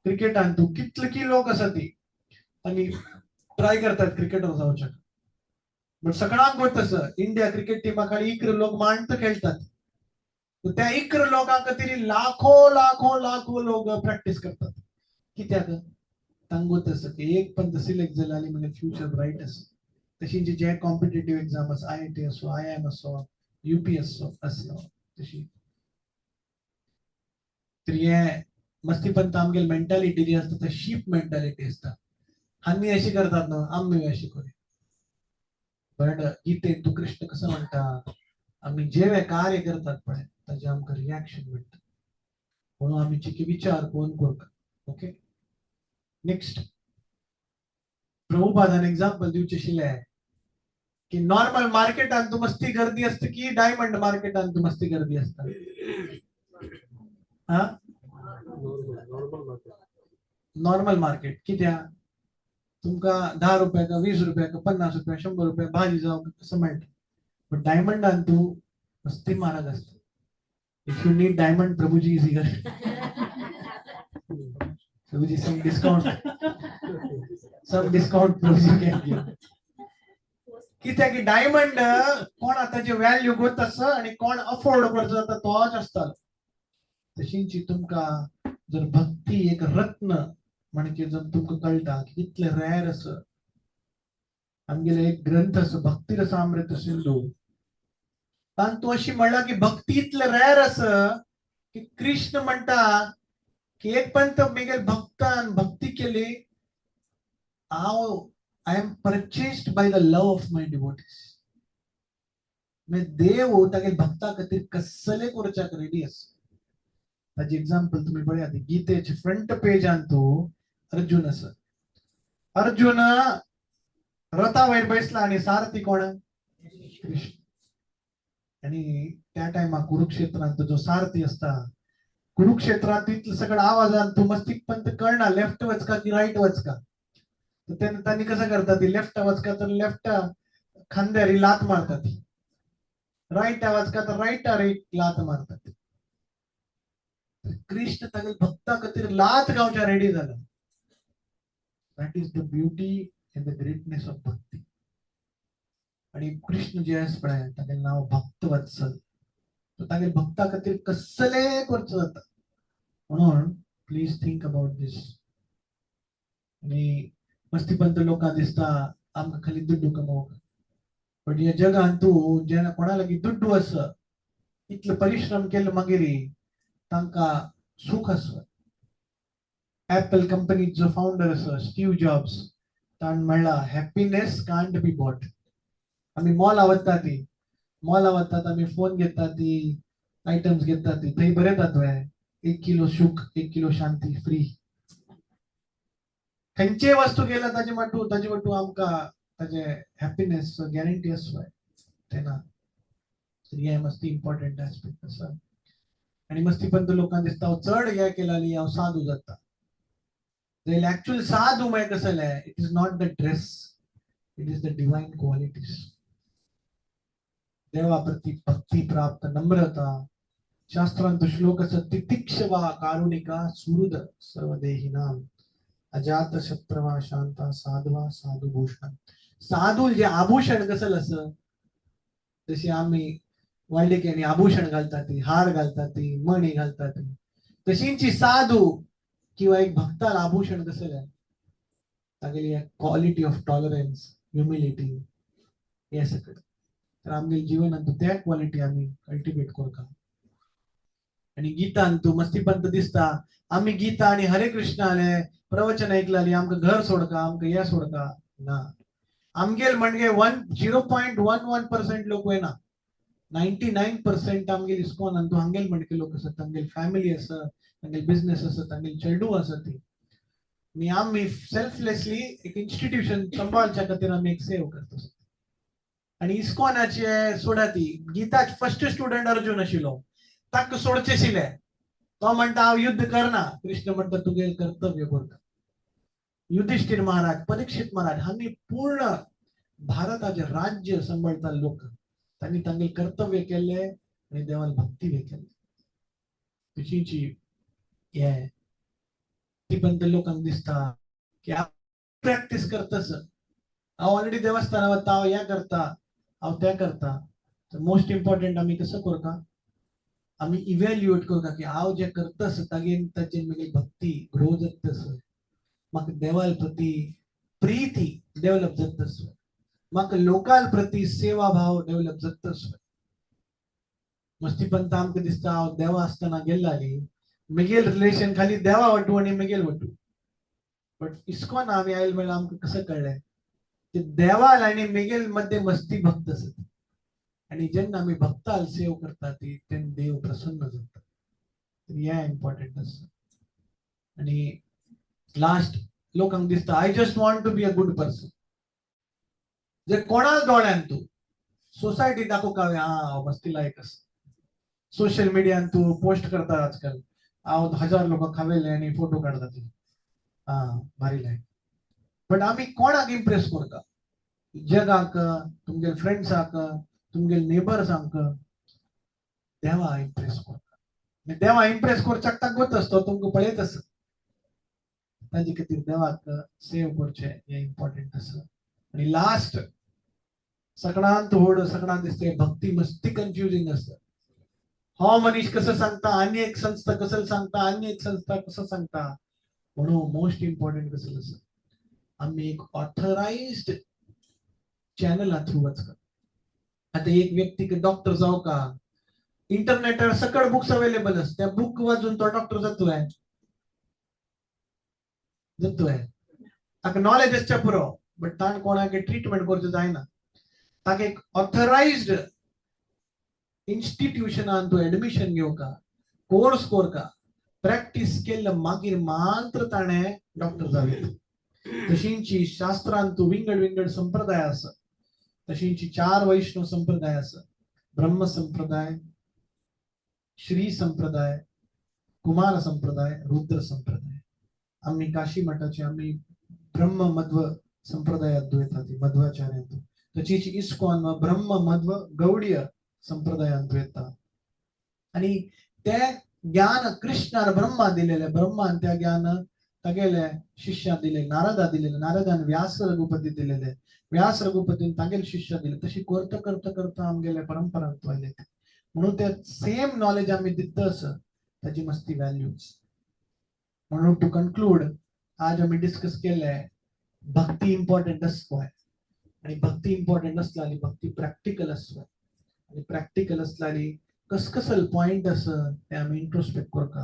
क्रिकेटान तूं कितले की लोक आसा ती आनी ट्राय करतात क्रिकेटर जावच्याक, बट सगळ्यांक गोत आसा इंडिया क्रिकेट टिमा खाली 11 लोक मांडत खेळतात, त्या 11 लोकां खातीर लाखो लाखो लाखो लोक प्रॅक्टीस करतात. कित्याक? तांकां आसा की एक पण सिलेक्ट जालें आनी मागीर फ्युचर ब्रायट आसा. तशी जे कॉम्पिटेटीव एग्जाम आसा, IIT असो, IIM असो, UPS असो, तशी तर हे मस्तीपंत आमगेली मेंटालिटी जी आसता ती शीप मेंटालिटी आसता. आमी अशी करतात न्हू, आमी अशी करूया. बट गीतेन तूं कृष्ण कसं म्हणटा, आमी जे कार्य करतात पळय ताजें आमकां रिएक्शन मेळटा, म्हणून आमी चिकी विचार करून करता. ओके, नेक्स्ट प्रभुपादान एग्जाम्पल दिवचें आशिल्लें की नॉर्मल मार्केटान तूं मस्ती गर्दी आसता की डायमंड मार्केटान तूं मस्ती गर्दी आसता? हा, नॉर्मल मार्केट. कित्याक? तुमकां 10 रुपयाक, 20 रुपयाक, 50 रुपया, 100 रुपया भाजी जावं कसं मेळटा. बट डायमंडान तूं मस्ती म्हारग आसता. If you need diamond, Prabhuji is here. Prabhuji, some discount, some discount Prabhuji can give. कित्याक की डायमंड कोण आतांचे व्हॅल्यू गोत आसा आनी कोण अफोर्ड करचो जाता तोच आसतालो. तशींची तुमकां जर भक्ती एक रत्न म्हणजे जर तुमकां कळटा की कितले रेर आसा. आमगेले एक ग्रंथ आसा भक्ती रसामृत सिंधू, तातूंत अशी म्हणलां की भक्ती इतले रेर आसा की कृष्ण म्हणटा की एक पंत मेगेल भक्तान भक्ती केली, हांव I am purchased by the love of my devotees. देव तागेल भक्ता खातीर कसले करच्याक रेडी आसा. ताजी एग्जाम्पल तुम्ही पळयात, गीतेचे फ्रंट पेजान तो अर्जुन आसा. अर्जुन रथा वयर बसला आणि सारथी कोण? कृष्ण. आणि त्या टायमाक कुरुक्षेत्रांत जो सारथी असता, कुरुक्षेत्रात तितलं सगळं आवाजान तू मस्तीक पण कळना लेफ्ट वचका की राईट वचका. तर त्यांनी कसं करतात, लेफ्ट वचका तर लेफ्ट खांद्यारी लात मारतात, राईट वचका तर राईट लात मारतात. कृष्ण तागेल भक्ता खातीर लात गावच्या रेडी झाला. That is the beauty and the greatness of bhakti. आणि कृष्ण जे आसा पळय तागेलें नांव भक्तवत्सल, तो तागेल भक्ता खातीर कसले करचो जाता. म्हणून प्लीज थिंक अबाउट दीस. आणि मस्तीपंत लोकांक दिसता आमकां खाली दुड्डू कमोवंक, बट ह्या जगान तूं जेन्ना कोणा लागीं दुड्डू आसा इतलो परिश्रम केलो मागीर तांकां सुख आसा. ऍपल कंपनीचो फाउंडर आसा स्टीव जॉब्स, ताणें म्हणलां हॅपीनेस कांट बी बॉट. आमी मॉला वता ती, मॉला वतात आमी फोन घेता ती, आयटम्स घेता ती, थंय बरयतात वे 1 किलो सुख 1 किलो शांती फ्री. खंयचेय वस्तू गेल्या ताजे माटू ताजे माटू आमकां ताजे हॅपीनेस गॅरंटी आसवाय तेन्ना. हें मस्ती इम्पॉर्टंट एस्पेक्ट आसा. आनी मस्ती पंत लोकांक दिसता हांव चड हें केला न्ही हांव साधू जाता. जाल्यार एक्चुअल साधू म्हळ्यार कसं जालें, it is not the dress, it is the divine qualities. देवा प्रती भक्ती प्राप्त नम्रता, शास्त्रांत श्लोक आसा तितिक्षवा कारुणिका सुहृद सर्वदेहिनाम अजात शत्रवा शांता साधवा साधुभूषण. साधू जे आभूषण कसं आसा, जशी आमी व्हडलिकेनी आभूषण घालतात ती, हार घालतात ती, मणी घालतात ती, तशींची साधू किंवा एक भक्ताला आभूषण कसं जाय, तागेली क्वालिटी ऑफ टॉलरन्स, ह्युमिलिटी, हे सगळं. तर आमगे जीवनांत त्या क्वालिटी आमी कल्टिवेट करता. आणि गीतान तूं मस्तीपंत दिसता आमी गीता आणि हरे कृष्ण आले प्रवचन ऐकले आमकां घर सोडका, आमकां हें सोडका ना. आमगेल म्हणजे 0.11% लोक वयना, 99% आमगेल इस्कॉन तूं हांगेल म्हणके लोक आसात, तांगेल फॅमिली आसा, तांगेल बिझनेस आसा, तांगेल चेडूं आसा ती. आनी आमी सेल्फलेसली एक इन्स्टिट्यूशन सांबाळच्या खातीर आमी एक सेव करता. आनी इस्कॉनाचे सोडा ती गीताच फर्स्ट स्टुडंट अर्जुन आशिल्लो, ताका सोडचे आशिल्ले. तो म्हणटा हांव युद्ध करना, कृष्ण म्हणटा तुगेलें कर्तव्य करता. युधिष्ठिर महाराज, परीक्षित महाराज हांणी पूर्ण भारताचे राज्य सांबाळता लोक, तांणी तांगेलें कर्तव्य केल्लें आनी देवान भक्ती केल्ली. तशीची हे ती पण ते लोकांक दिसता की हांव प्रॅक्टीस करताच, हांव ऑलरेडी देवस्थाना वता, हांव हें करता, हांव तें करता. तर मोस्ट इम्पॉर्टंट आमी कसो करता, आमी इव्हॅल्युएट करता की हांव जें करतास तागेर ताचेर म्हगे भक्ती ग्रो जाता, म्हाका देवाल प्रती प्रीती डेव्हलप जाता, म्हाका लोकाल प्रती सेवा भाव डेव्हलप जाता. मस्ती पंत आमकां दिसता हांव देवा आसतना गेल्ली मेगेल रिलेशन खाली देवा वटू आनी मेगेल वटू. बट इस्कॉन आमी आयल म्हळ्यार आमकां कसं कळ्ळें की देवाल आनी मेगेल मध्ये मस्ती भक्त आसत. आनी जेन्ना आमी भक्ताल सेव करता ती तेन्ना देव प्रसन्न जाता. हें इम्पॉर्टंट आसा. आनी लास्ट लोकांक दिसता I just want to be a good person. जे कोणाल दोळ्यान तूं सोसायटी दाखोवंक हांवें हांव मस्ती लायक आसा. सोशल मिडियान तूं पोस्ट करता आजकाल, हांव 1000 लोकांक खावेले आनी फोटो काडटा ती, आं भारी लायक. बट आमी कोणाक इम्प्रेस करता? जगाक, तुमगेले फ्रेंड्साक, तुमगेले नेबर्सांक. देवा इम्प्रेस करता. देवा इम्प्रेस करच्याक ताका आसता, तुमकां पळयत आसा. ताजे खातीर देवाक सेव करचें हें इम्पॉर्टंट आसा. आनी लास्ट सगळ्यांत व्हड सगळ्यांत दिसता भक्ती मस्ती कन्फ्युजींग आसता. हो मनीस कसं सांगता, आनी एक संस्था कसं सांगता, आनी एक संस्था कसं सांगता. म्हणून मोस्ट इम्पॉर्टंट कसं आसा, आमी एक ऑथरायज्ड चॅनला थ्रू वचका. आतां एक व्यक्तीक डॉक्टर जावं का, इंटरनेटार सकळ बुक्स अवेलेबल आसा, त्या बुक वाचून तो डॉक्टर जातोय जातोय. ताका नॉलेज आसच्या पुरो, बट ताणें कोणाक ट्रिटमेंट करचें जायना. ताका एक ऑथरायज्ड इन्स्टिट्यूशनान तूं एडमिशन घेवका, कोर्स करका, प्रॅक्टीस केल्ले मागीर मात्र ताणें डॉक्टर जावं. तशींची शास्त्रांत तूं विंगड विंगड संप्रदाय आसा, तशींची 4 वैष्णव संप्रदाय आसा, ब्रह्म संप्रदाय, श्री संप्रदाय, कुमार संप्रदाय, रुद्र संप्रदाय. आमी काशी मठाचे आमी ब्रह्म मध्व संप्रदायांत येता, ती मध्वाचार्यांत. तशीच इस्कॉन ब्रह्म मध्व गौडीय संप्रदायांत येता. आनी ते ज्ञान कृष्णान ब्रह्मा दिलेले, ब्रह्मान त्या ज्ञान तागेले शिष्या दिले, नारदा दिलेले, नारदान व्यास रघुपती दिलेले, व्यास रघुपतीन तागेले शिष्या दिले. तशी करता करता करता आमगेले परंपरांत आयले. म्हणून ते सेम नॉलेज आमी दितस ताची मस्ती व्हॅल्यूज. म्हणून टू कन्क्लूड, आज आमी डिस्कस केले भक्ती इम्पॉर्टंट आसता, आनी भक्ती इम्पॉर्टंट आसली भक्ती प्रॅक्टिकल आसता, आनी प्रॅक्टिकल आसली कसकसल पॉयंट आसा ते आमी इंट्रोस्पेक्ट करता.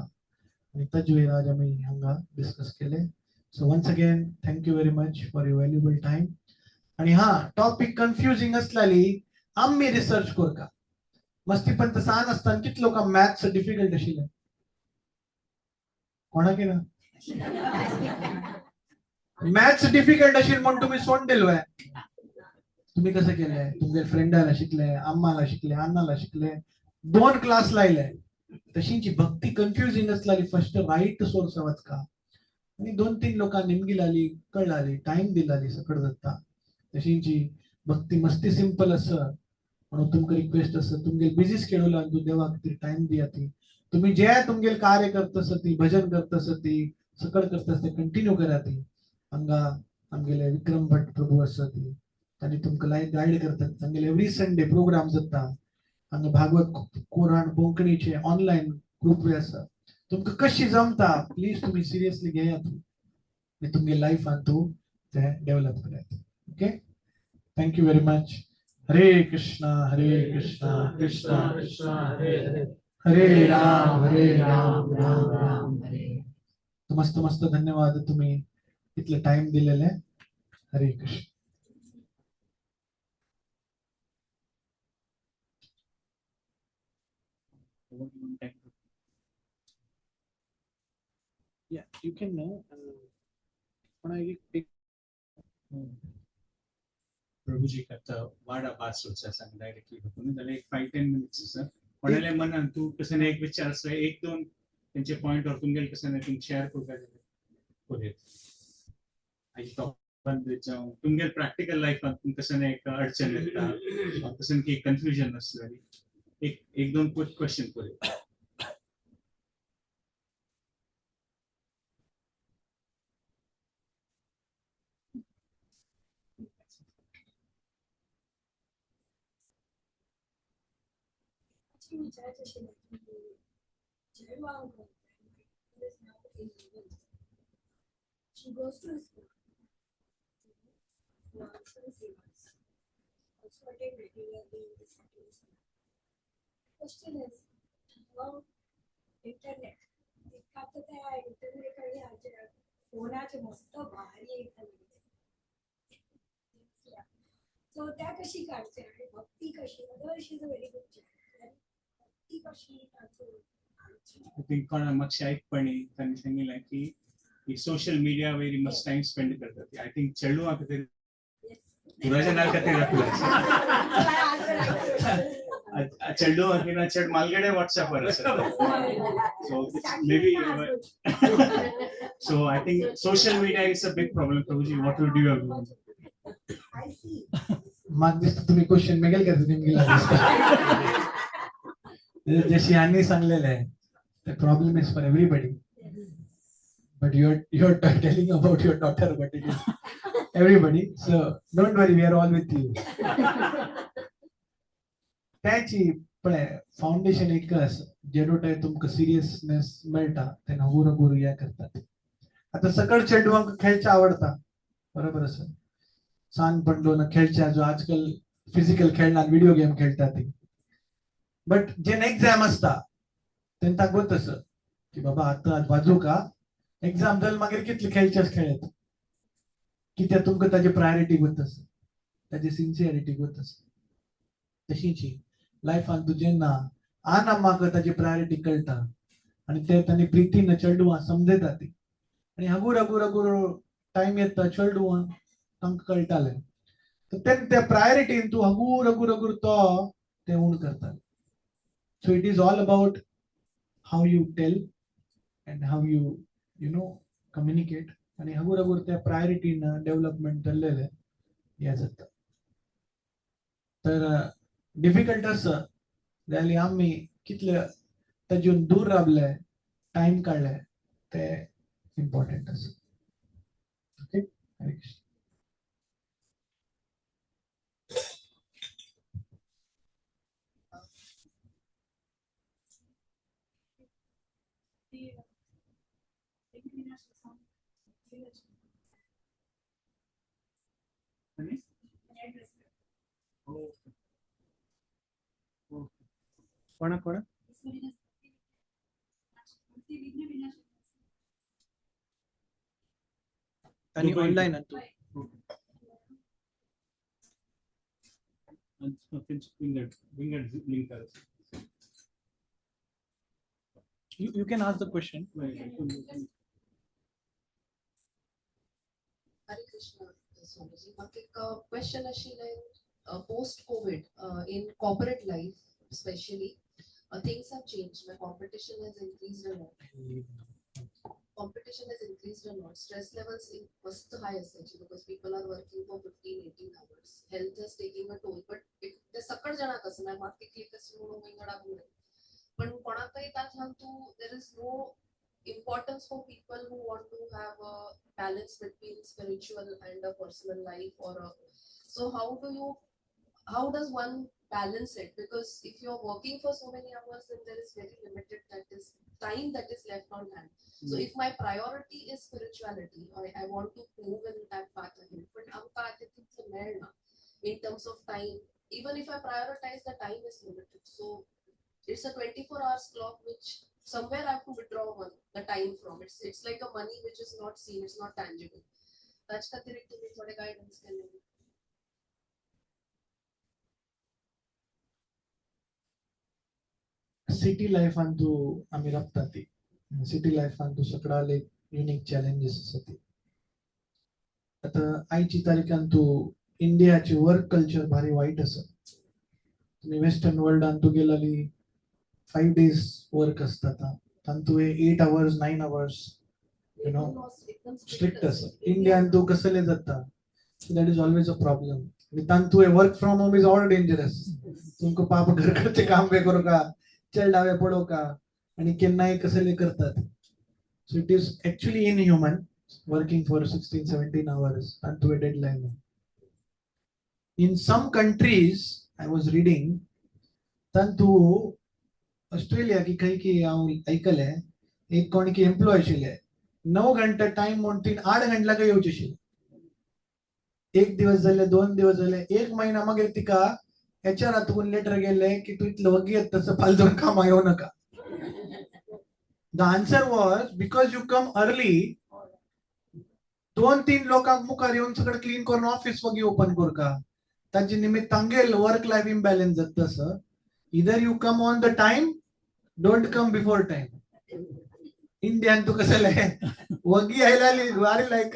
आनी ताजे आज आमी हांगा डिस्कस केले. So once again thank you very much for your valuable time. आनी हा टॉपीक कन्फ्युजींग आसली आमी रिसर्च करता. मस्ती पण सान आसतना कितले लोकांक मॅथ्स डिफिकल्ट आशिल्लें, कोणाक ना मॅथ्स डिफिकल्ट आशिल्लें म्हूण तुमी सोड दिलो. तुम्ही कसं केलंय, तुमगे फ्रेंडाला शिकले, अम्माला शिकले, अण्णाला शिकले, 2 क्लास लायले. तशींची भक्ती कन्फ्युजींग आसली फर्स्ट राईट सोर्स वचका. आनी 2-3 लोकां निमगी लाली, कळ्ळाली, टायम दिलाली सकळ जाता. तशींची भक्ती मस्ती सिंपल आसा. म्हणून तुमकां रिक्वेस्ट आसा, तुमगे बिजी स्केड्युलान तूं देवा खातीर टायम दिया. ती तुमी जे तुमगेले कार्य करता आसा ती, भजन करता आसा ती, सकळ करता आसा ते कंटिन्यू करा. ती हांगा आमगेले विक्रम भट प्रभू आसा ती, तांणी तुमकां लायक गायड करतात. तांगेले एवरी संडे प्रोग्राम जाता. हांगा भागवत कोरान कोंकणीचे ऑनलायन ग्रुप आसा. तुमकां कशी जमता प्लीज तुमी सिरियसली घेयात आनी तुमगे लायफान तूं ते डेव्हलप करात. Okay, thank you very much. Hare Krishna Hare Krishna Krishna Krishna Hare Hare, Hare Ram Hare Ram Ram Ram Hare. मस्त मस्त धन्यवाद, तुम्ही इतले टाइम दिलेले. हरे Krishna. Yeah, you can know. कोणा एक प्रभुजी आता वाडा पास वचा सांग डायरेक्टली नको जाल्यार एक 5-10 मिनिट्स आसा. कोणाल्या मनान तूं कशें एक विचार आसलो एक दोन तेंचे पॉयंट वर तुमगेले कशें तुम शेअर करता जाल्यार आयज टॉपिक जावं तुमगेले प्रॅक्टिकल लायफान तुमकां कशें एक अडचण येता, कशें की कन्फ्युजन आसलें, एक एक दोन क्विक क्वेश्चन करूया. विचारायचं अशिल्लें की चेडवांक She goes to school. Also attend regularly in the Saturday school. Question is, how internet? आता त्या इंटरनेट आणि फोनाचे मस्त भारी एक सो त्या कशी काढचे आणि भक्ती कशी? Otherwise she is a very good child. भक्ती कशी I think कोणा मातशें आयकपणी तांणी सांगिल्लें की ही सोशल मिडिया वयर मस्त टायम स्पेंड करतात. I think चेडवां खातीर पुराच्या खातीर चेडू खातीर चेड मालगडे व्हॉट्सॅपार आसा. So maybe so I think social media is a big problem. Prabhuji, what would you have? I see. म्हाका दिसता तुमी क्वेश्चन मेगेल खातीर निमगिला दिसता. जशी ह्यांनी सांगलेलें, the problem is for everybody. But you're telling about your daughter, but it is everybody. So don't worry, we are all with you. त्याची पळय फाउंडेशन एक आसा, जेडोटाय तुमकां सिरियसनेस मेळटा तेन्ना हगूर हगूर हें करतात. आतां सकळ चेडवांक खेळचें आवडटा, बरोबर आसा. सान दोन खेळचे जो आजकाल फिजिकल खेळनात, व्हिडिओ गेम खेळटा ती. बट जेन्ना एग्जाम आसता तेन्ना ताका गोत आसा की बाबा आतां वाजू का, एग्जाम जाल मागीर कितले खेळचेच खेळत कित्याक तुमकां ताजी प्रायोरिटी गोत आसा, ताजी सिन्सियरिटी गोत आसा. तशीच लायफान तूं जेन्ना आनामाक ताजी प्रायोरिटी कळटा आनी ते तांणी प्रितीन चेडवां समजयता ती, आनी हगूर हगूर हगूर टायम येता चेडवां तांकां कळटालें. तर तेन्ना त्या प्रायोरिटीन तूं हगूर हगूर हगूर तो ते उण करताले. So it is all about how you tell and how you you know communicate, आनी हगूर हगूर त्या प्रायोरिटीन डेव्हलपमेंट जाल्लेलें हें जाता. तर डिफिकल्ट आसा जाल्यार आमी कितले ताजून दूर रावले, टायम काडले ते इम्पॉर्टंट आसा. ओके, हरे कृष्ण. कोणा कोणा आणि ऑनलाइन तू You can ask the question. Hare Krishna, Swamiji. म्हाका एक क्वेश्चन आशिल्लें, post COVID in corporate life especially, things have changed. My competition has increased a lot. Competition has increased a lot. Stress levels must high essentially because people are working for 15-18 hours. Health is taking a toll. But ते सकळ जणांक आसा, मागीर म्हाका तितली तशें म्हणून विंगडाक उरय. पण कोणाकय तातूंत तूं there is no importance for people who want to have a balance between spiritual and a personal life or a, so how does one balance it? Because if you're working for so many hours, then there is very limited that is time that is left on hand. So if my priority is spirituality, I want to move in that path ahead, but amka तितलें मेळना in terms of time. Even if I prioritize, the time is limited. So it's a 24 hours clock, which somewhere I have to withdraw the time from. It's like a money which is not seen, it's not tangible. ताचे खातीर एक तुमी थोडे guidance केल्लें. City लायफान तूं आमी राबता ती सिटी लायफान तूं सगळ्याक एक युनीक चॅलेंजीस आसा ती. आता आयची तारखेन तूं इंडियाचे वर्क कल्चर भारी वाईट आसा. तुमी वेस्टर्न वर्ल्डान तूं गेल्याली 5 days work आसता आतां, तांतू 8 hours 9 hours you know strict आसा. इंडियान तूं कसले जाता, so that is always a problem. आनी तांतू work from home is all dangerous. तुमकां पाप घर करचे काम बी करूं का, चल डावे पडो का, आनी केन्नाय कसले करतात. So it is actually inhuman working for 16-17 hours तांतू deadline. In some countries I was reading, तांतू Australia की खंय की हांव आयकलें, एक कोण की एम्प्लॉय आशिल्ले 9 घंटे टायम म्हूण 3-8 घंटे येवचे आशिल्ले. एक दिवस जाले, 2 दिवस जाले, 1 महिना मागीर तिका एचआर हातून लेटर गेले की तूं इतलो वगी येता तसो फालतून कामां येवं नाका. The answer was because you come early, 2-3 लोकांक मुखार येवन सगळें क्लीन करून ऑफिस वगी ओपन करका, तांचे निमित्त तांगेल वर्क लायफ इम्बॅलन्स जाता तसं. Either you come on the time, don't come before time. Indian तूं कसले वगी आयली वारी लायक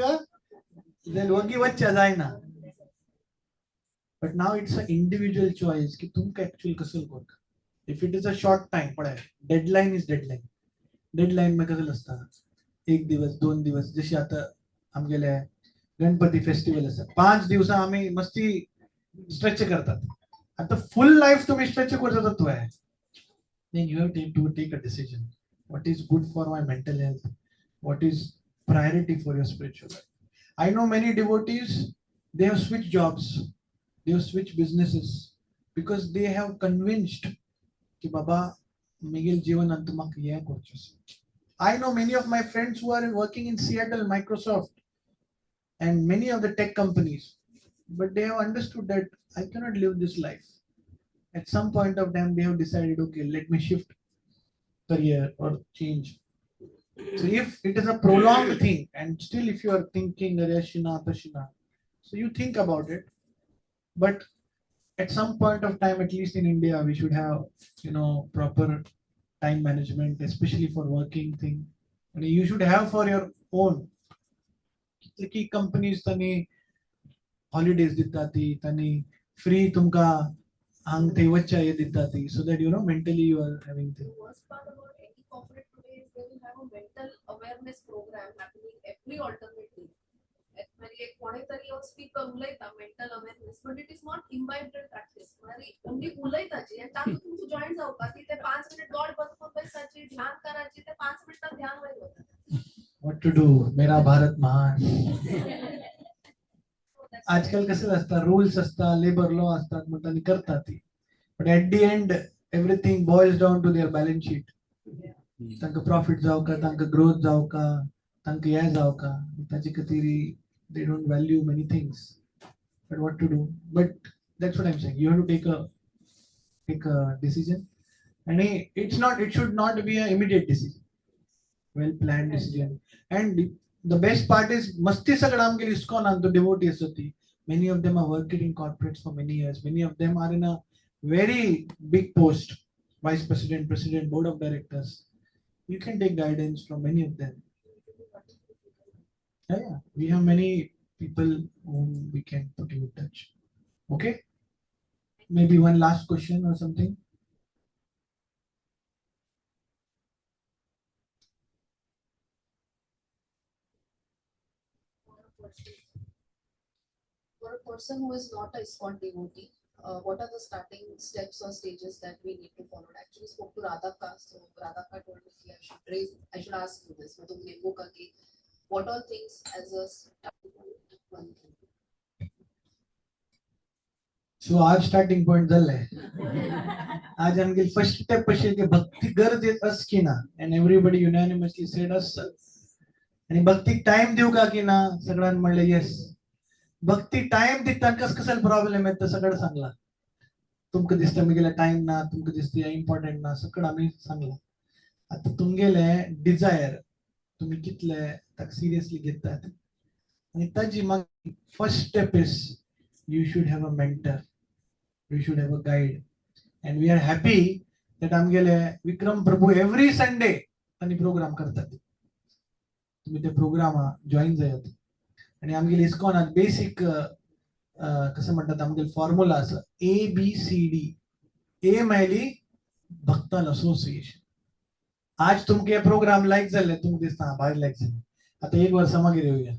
वगी वच्चा जायना. But now it's a individual choice की तुमकां एक्चुअल कसं करता. If it is a short time, पळय डेडलायन is deadline. Deadline मागीर कसं आसता, 1 दिवस 2 दिवस. जशी आता आमगेले गणपती फेस्टिवल आसा, 5 दिवसां आमी मस्ती स्ट्रेच करतात. आता फुल लायफ तुम्ही स्ट्रेच करता तुवें, then you have to take a decision. What is good for my mental health? What is priority for your spiritual life? I know many devotees, they have switched jobs, they have switched businesses because they have convinced ki baba migel jeevan antu mak ye korchu. I know many of my friends who are working in Seattle, Microsoft and many of the tech companies, but they have understood that I cannot live this life. At some point of time, they have decided, okay, let me shift career or change. So if it is a prolonged thing and still if you are thinking Areshina, Tashina, so you think about it. But at some point of time, at least in India, we should have, you know, proper time management, especially for working thing. And you should have for your own. Key companies tani holidays ditati, tani free tumka hang te vacha ye ditati, so that you know mentally you are having thing. The worst part about any corporate today is they will have a mental awareness program happening every alternate day. कोणीतरी speaker उलयता mental awareness, but it is not imbibed in practice. Only उलयताची आनी तातूंत तुमचो join जावपाची, ते 5 minute दोळ बंद करून बसाची, ध्यान करायची, ते 5 मिनिटात ध्यान वयर वता. What to do, मेरा भारत महान. आजकाल कसं असतं, रूल्स असतात, लेबर लॉ असतात, मग त्यांनी करतात ती, but at the end everything boils down to their balance sheet. तांकां प्रॉफिट जावं का, तांकां ग्रोथ जावं का, तांकां हें जावं का, ताचे खातीर they don't value many things. But what to do? But that's what I'm saying. You have to take a decision, and it's not, it should not be an immediate decision, well planned decision. And the best part is masti sagda amgeli ISKCON antu devotees ati, many of them are working in corporates for many years, many of them are in a very big post, vice president, president, board of directors. You can take guidance from many of them. Yeah, we have many people whom we can put you in touch. Okay, maybe one last question or something. For a person who is not a ISKCON devotee, what are the starting steps or stages that we need to follow? I actually spoke to Radhaka, so Radhaka told me I should ask you this. What all things as a starting point one can do? So आज starting point झालाय. आज आमगे first step अशी की भक्ती गरज अस की ना, and everybody unanimously said अस. आणि भक्ती टाइम देऊ का की ना, सगळ्यांनी म्हणले येस. भक्ती टाइम दिता कस कसल प्रॉब्लेम येता सगळं सांगला. तुमका दिसता मी गेला टाइम ना, तुमका दिसता इम्पॉर्टंट ना, सगळं आम्ही सांगला. आता तुमगेले डिझायर तुम्ही कितले ताका सिरियसली घेतात आणि ताजी मग first step is you should have a mentor, you should have a guide. And we are happy that आमगेले विक्रम प्रभू एव्हरी संडे तांणी प्रोग्राम करतात. तुम्ही ते प्रोग्राम जॉईन जायात. आनी आमगेले इस्कॉनात बेसीक कसं म्हणतात आमगेले फॉर्म्युला आसा A B C D. A मेळली भक्ताल असोसिएशन. आज तुमकां हे प्रोग्राम लायक जाल्ले तुमकां दिसता भायर लायक जाले, आतां एक वर्सा मागीर येवया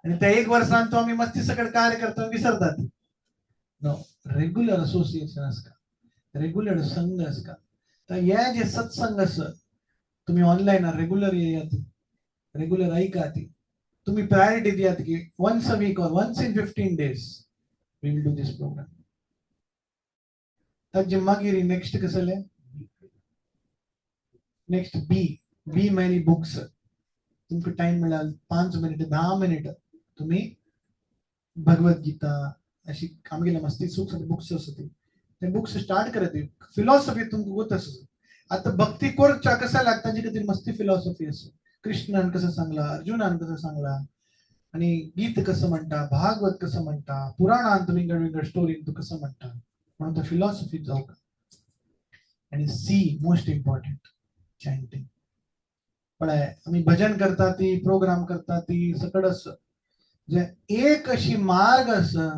आनी त्या एक वर्सान तो आमी मस्ती सकट कार्य करता विसरतात. नो, रेग्युलर असोसिएशन आसता, रेग्युलर संघ आसता. तर हे जे सत्संग आसा तुम्ही ऑनलायन रेग्युलर येयात, रेग्युलर ऐकात, तुम्ही प्रायोरिटी दियात की once a week or once in 15 days we will do this program. ताजे मागीर नेक्स्ट कसले नेक्स्ट बी, बी मेली बुक्स. तुमकां टायम मेळाल 5 मिनिट 10 मिनिट तुम्ही भगवद गीता अशी आमगेले मस्ती सुख बुक्स आसा ते बुक्स स्टार्ट करत फिलॉसॉफी तुमकां गोत आसा. आतां भक्ती करच्या कसा लागता ताजे खातीर मस्ती फिलॉसॉफी आसा. कृष्णान कसं सांगला, अर्जुनान कसं सांगला, आणि गीत कसं म्हणटा, भागवत कसं म्हणटा, पुराणांत विंगड विंगड स्टोरीन तूं कसं म्हणटा, म्हणून तो फिलॉसॉफी जावंक. आणि सी मोस्ट इम्पॉर्टंट चॅन्टिंग. पळय आमी भजन करता ती, प्रोग्राम करता ती, सकड आसा जे एक अशी मार्ग आसा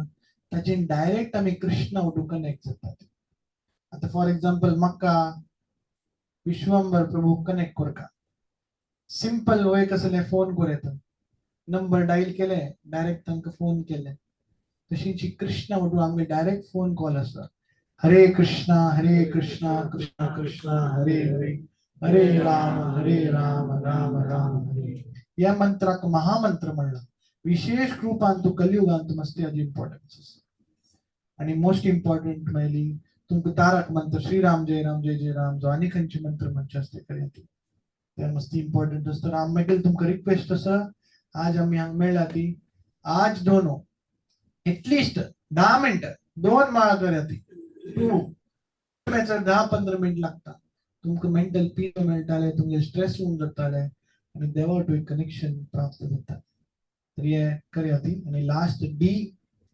ताचेर डायरेक्ट आमी कृष्णा वटून कनेक्ट जातात. आतां फॉर एग्जाम्पल म्हाका विश्वंबर प्रभू कनेक्ट करता, सिंपल वय कसले फोन करूं येता, नंबर डायल केले डायरेक्ट तांकां फोन केले. तशीच कृष्णा वटून आमगे डायरेक्ट फोन कॉल आसा. हरे कृष्णा हरे कृष्णा कृष्णा कृष्णा हरे हरे हरे राम हरे राम राम राम हरे. ह्या मंत्राक महामंत्र म्हणला. विशेष रूपान तूं कलियुगान तूं मस्ती हाजी इम्पॉर्टन्स आसा. आनी मोस्ट इम्पॉर्टंट म्हणली तुमकां तारक मंत्र श्रीराम जय राम जय जय राम जो आनी खंयचे मंत्र म्हणचे आसता ते करूया ते मस्ती इम्पॉर्टंट आसता. तर मागीर तुमकां रिक्वेस्ट आसा, आज आमी हांगा मेळ्ळा ती आज दोन एटलिस्ट 10 मिनट 2 माळा करूया ती. 10-15 मिनट लागता, तुमकां मेंटल पीस मेळटाले, तुमगे स्ट्रेस उणें जाताले आनी देवा टू एक कनेक्शन प्राप्त जाता. तर हे करूया ती. आनी लास्ट डी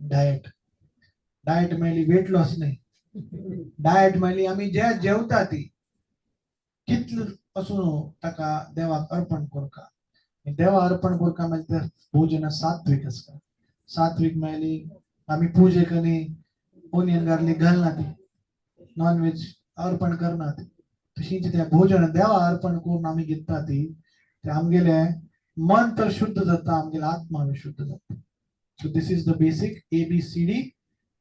डायट. डायट मेळ्ळी वेट लॉस न्हय, डायट मेळ्ळी आमी जे जेवता ती कितले पासून ताका देवाक अर्पण करता. देवा अर्पण करता म्हणजे भोजन सात्विक आसता. सात्विक मेळ्ळी आमी पुजेक न्ही ओनियन गार्लिक घालना ती, नॉन वेज अर्पण करना ती. तशीच त्या भोजन देवा अर्पण करून आमी घेता ती ते आमगेले मन तर शुद्ध जाता, आमगेले आत्मा शुद्ध जाता. So this is the basic A B C D.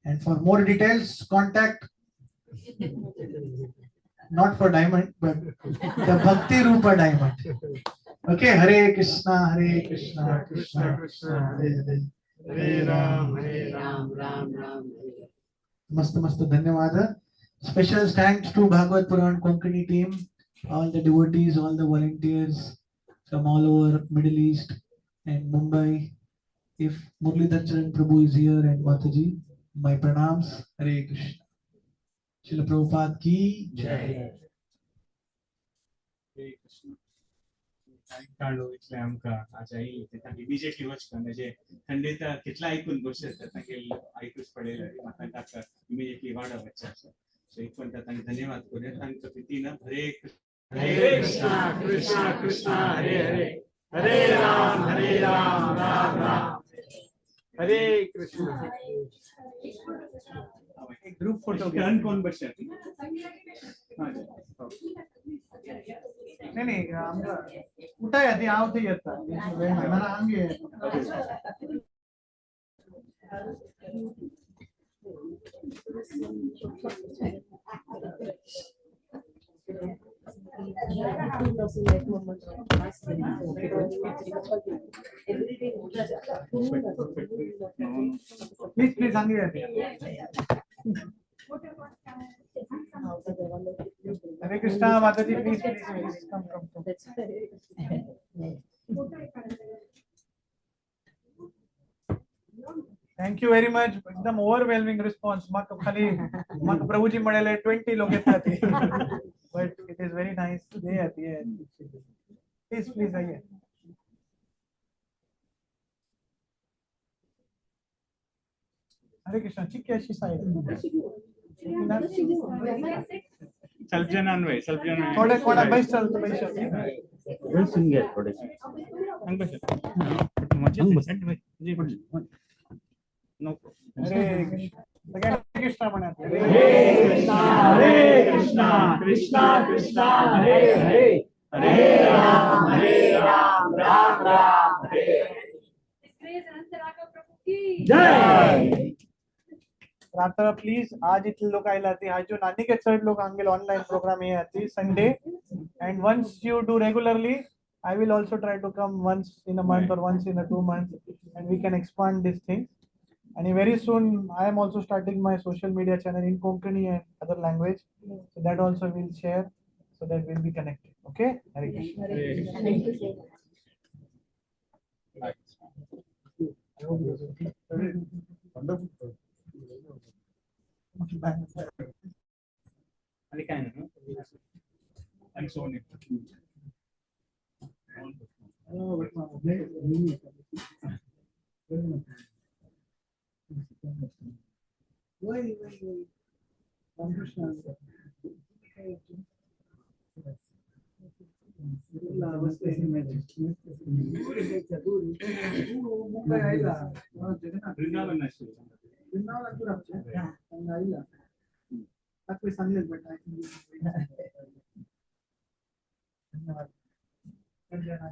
And for more details contact not for diamond but the Bhakti Rupa diamond. Okay, Hare Krishna Hare Krishna Krishna Krishna Hare Hare Hare Ram Hare Ram Ram Ram Hare. मस्त मस्त धन्यवाद. Special thanks to Bhagavat Puran Konkani team, all the devotees, all the volunteers from all over Middle East and Mumbai. If Murlidhar Charan Prabhu is here and Mataji, my pranams. Hare Krishna. Srila Prabhupada ki jai. Hare Krishna. काडलो इतले आमकां आज आयिल्ले ते तांकां immediately वचका म्हणजे थंडेत कितले आयकून बसत तांकां आयकूच पडलें म्हाका ताका इमिजिएटली वाडो वचचें आसा. सो एक पण तांकां धन्यवाद करूया. तांकां प्रितीन हरे हरे कृष्णा कृष्णा कृष्णा हरे हरे हरे राम राम राम हरे कृष्ण. ग्रुप फोटो कोण बसत नाही नाही आमकां उठाय ती हांव थंय येता ना आमगे. प्लीज प्लीज हांगे Hare Krishna Mataji, please please please come come come. Thank you very much. एकदम ओवरवेल्मिंग रिस्पॉन्स. म्हाका खाली म्हाका प्रभुजी म्हळेले 20 लोक येतात, but it is very nice. Please please आइए. हरे कृष्णा. चिक्की अशी साईड सल्पजनान वय सल्पजनान थोडे कोणा बैस चलतो बैस थोडे. नो. हरे कृष्ण. सगळ्यांना हरे कृष्ण म्हणा. हरे कृष्णा हरे कृष्णा कृष्णा कृष्णा हरे हरे, हरे राम हरे Ram Ram Ram Hare Hare. His Grace Anant Raghav Prabhu की जय. तर आता प्लीज आज इथले लोक आयला ती हाजून आनीक चड लोक आमगेले ऑनलाईन प्रोग्राम हे आती Sunday. And once you do regularly, I will also try to come once in a month or once in a 2 months, and we can expand this thing. And very soon I am also starting my social media channel in Konkani and other language, so that also we'll share, so that we'll be connected. Okay, Hare Krishna. Hare Krishna. आणि काय ना आणि Sony. Vrindavan धन्यवाद.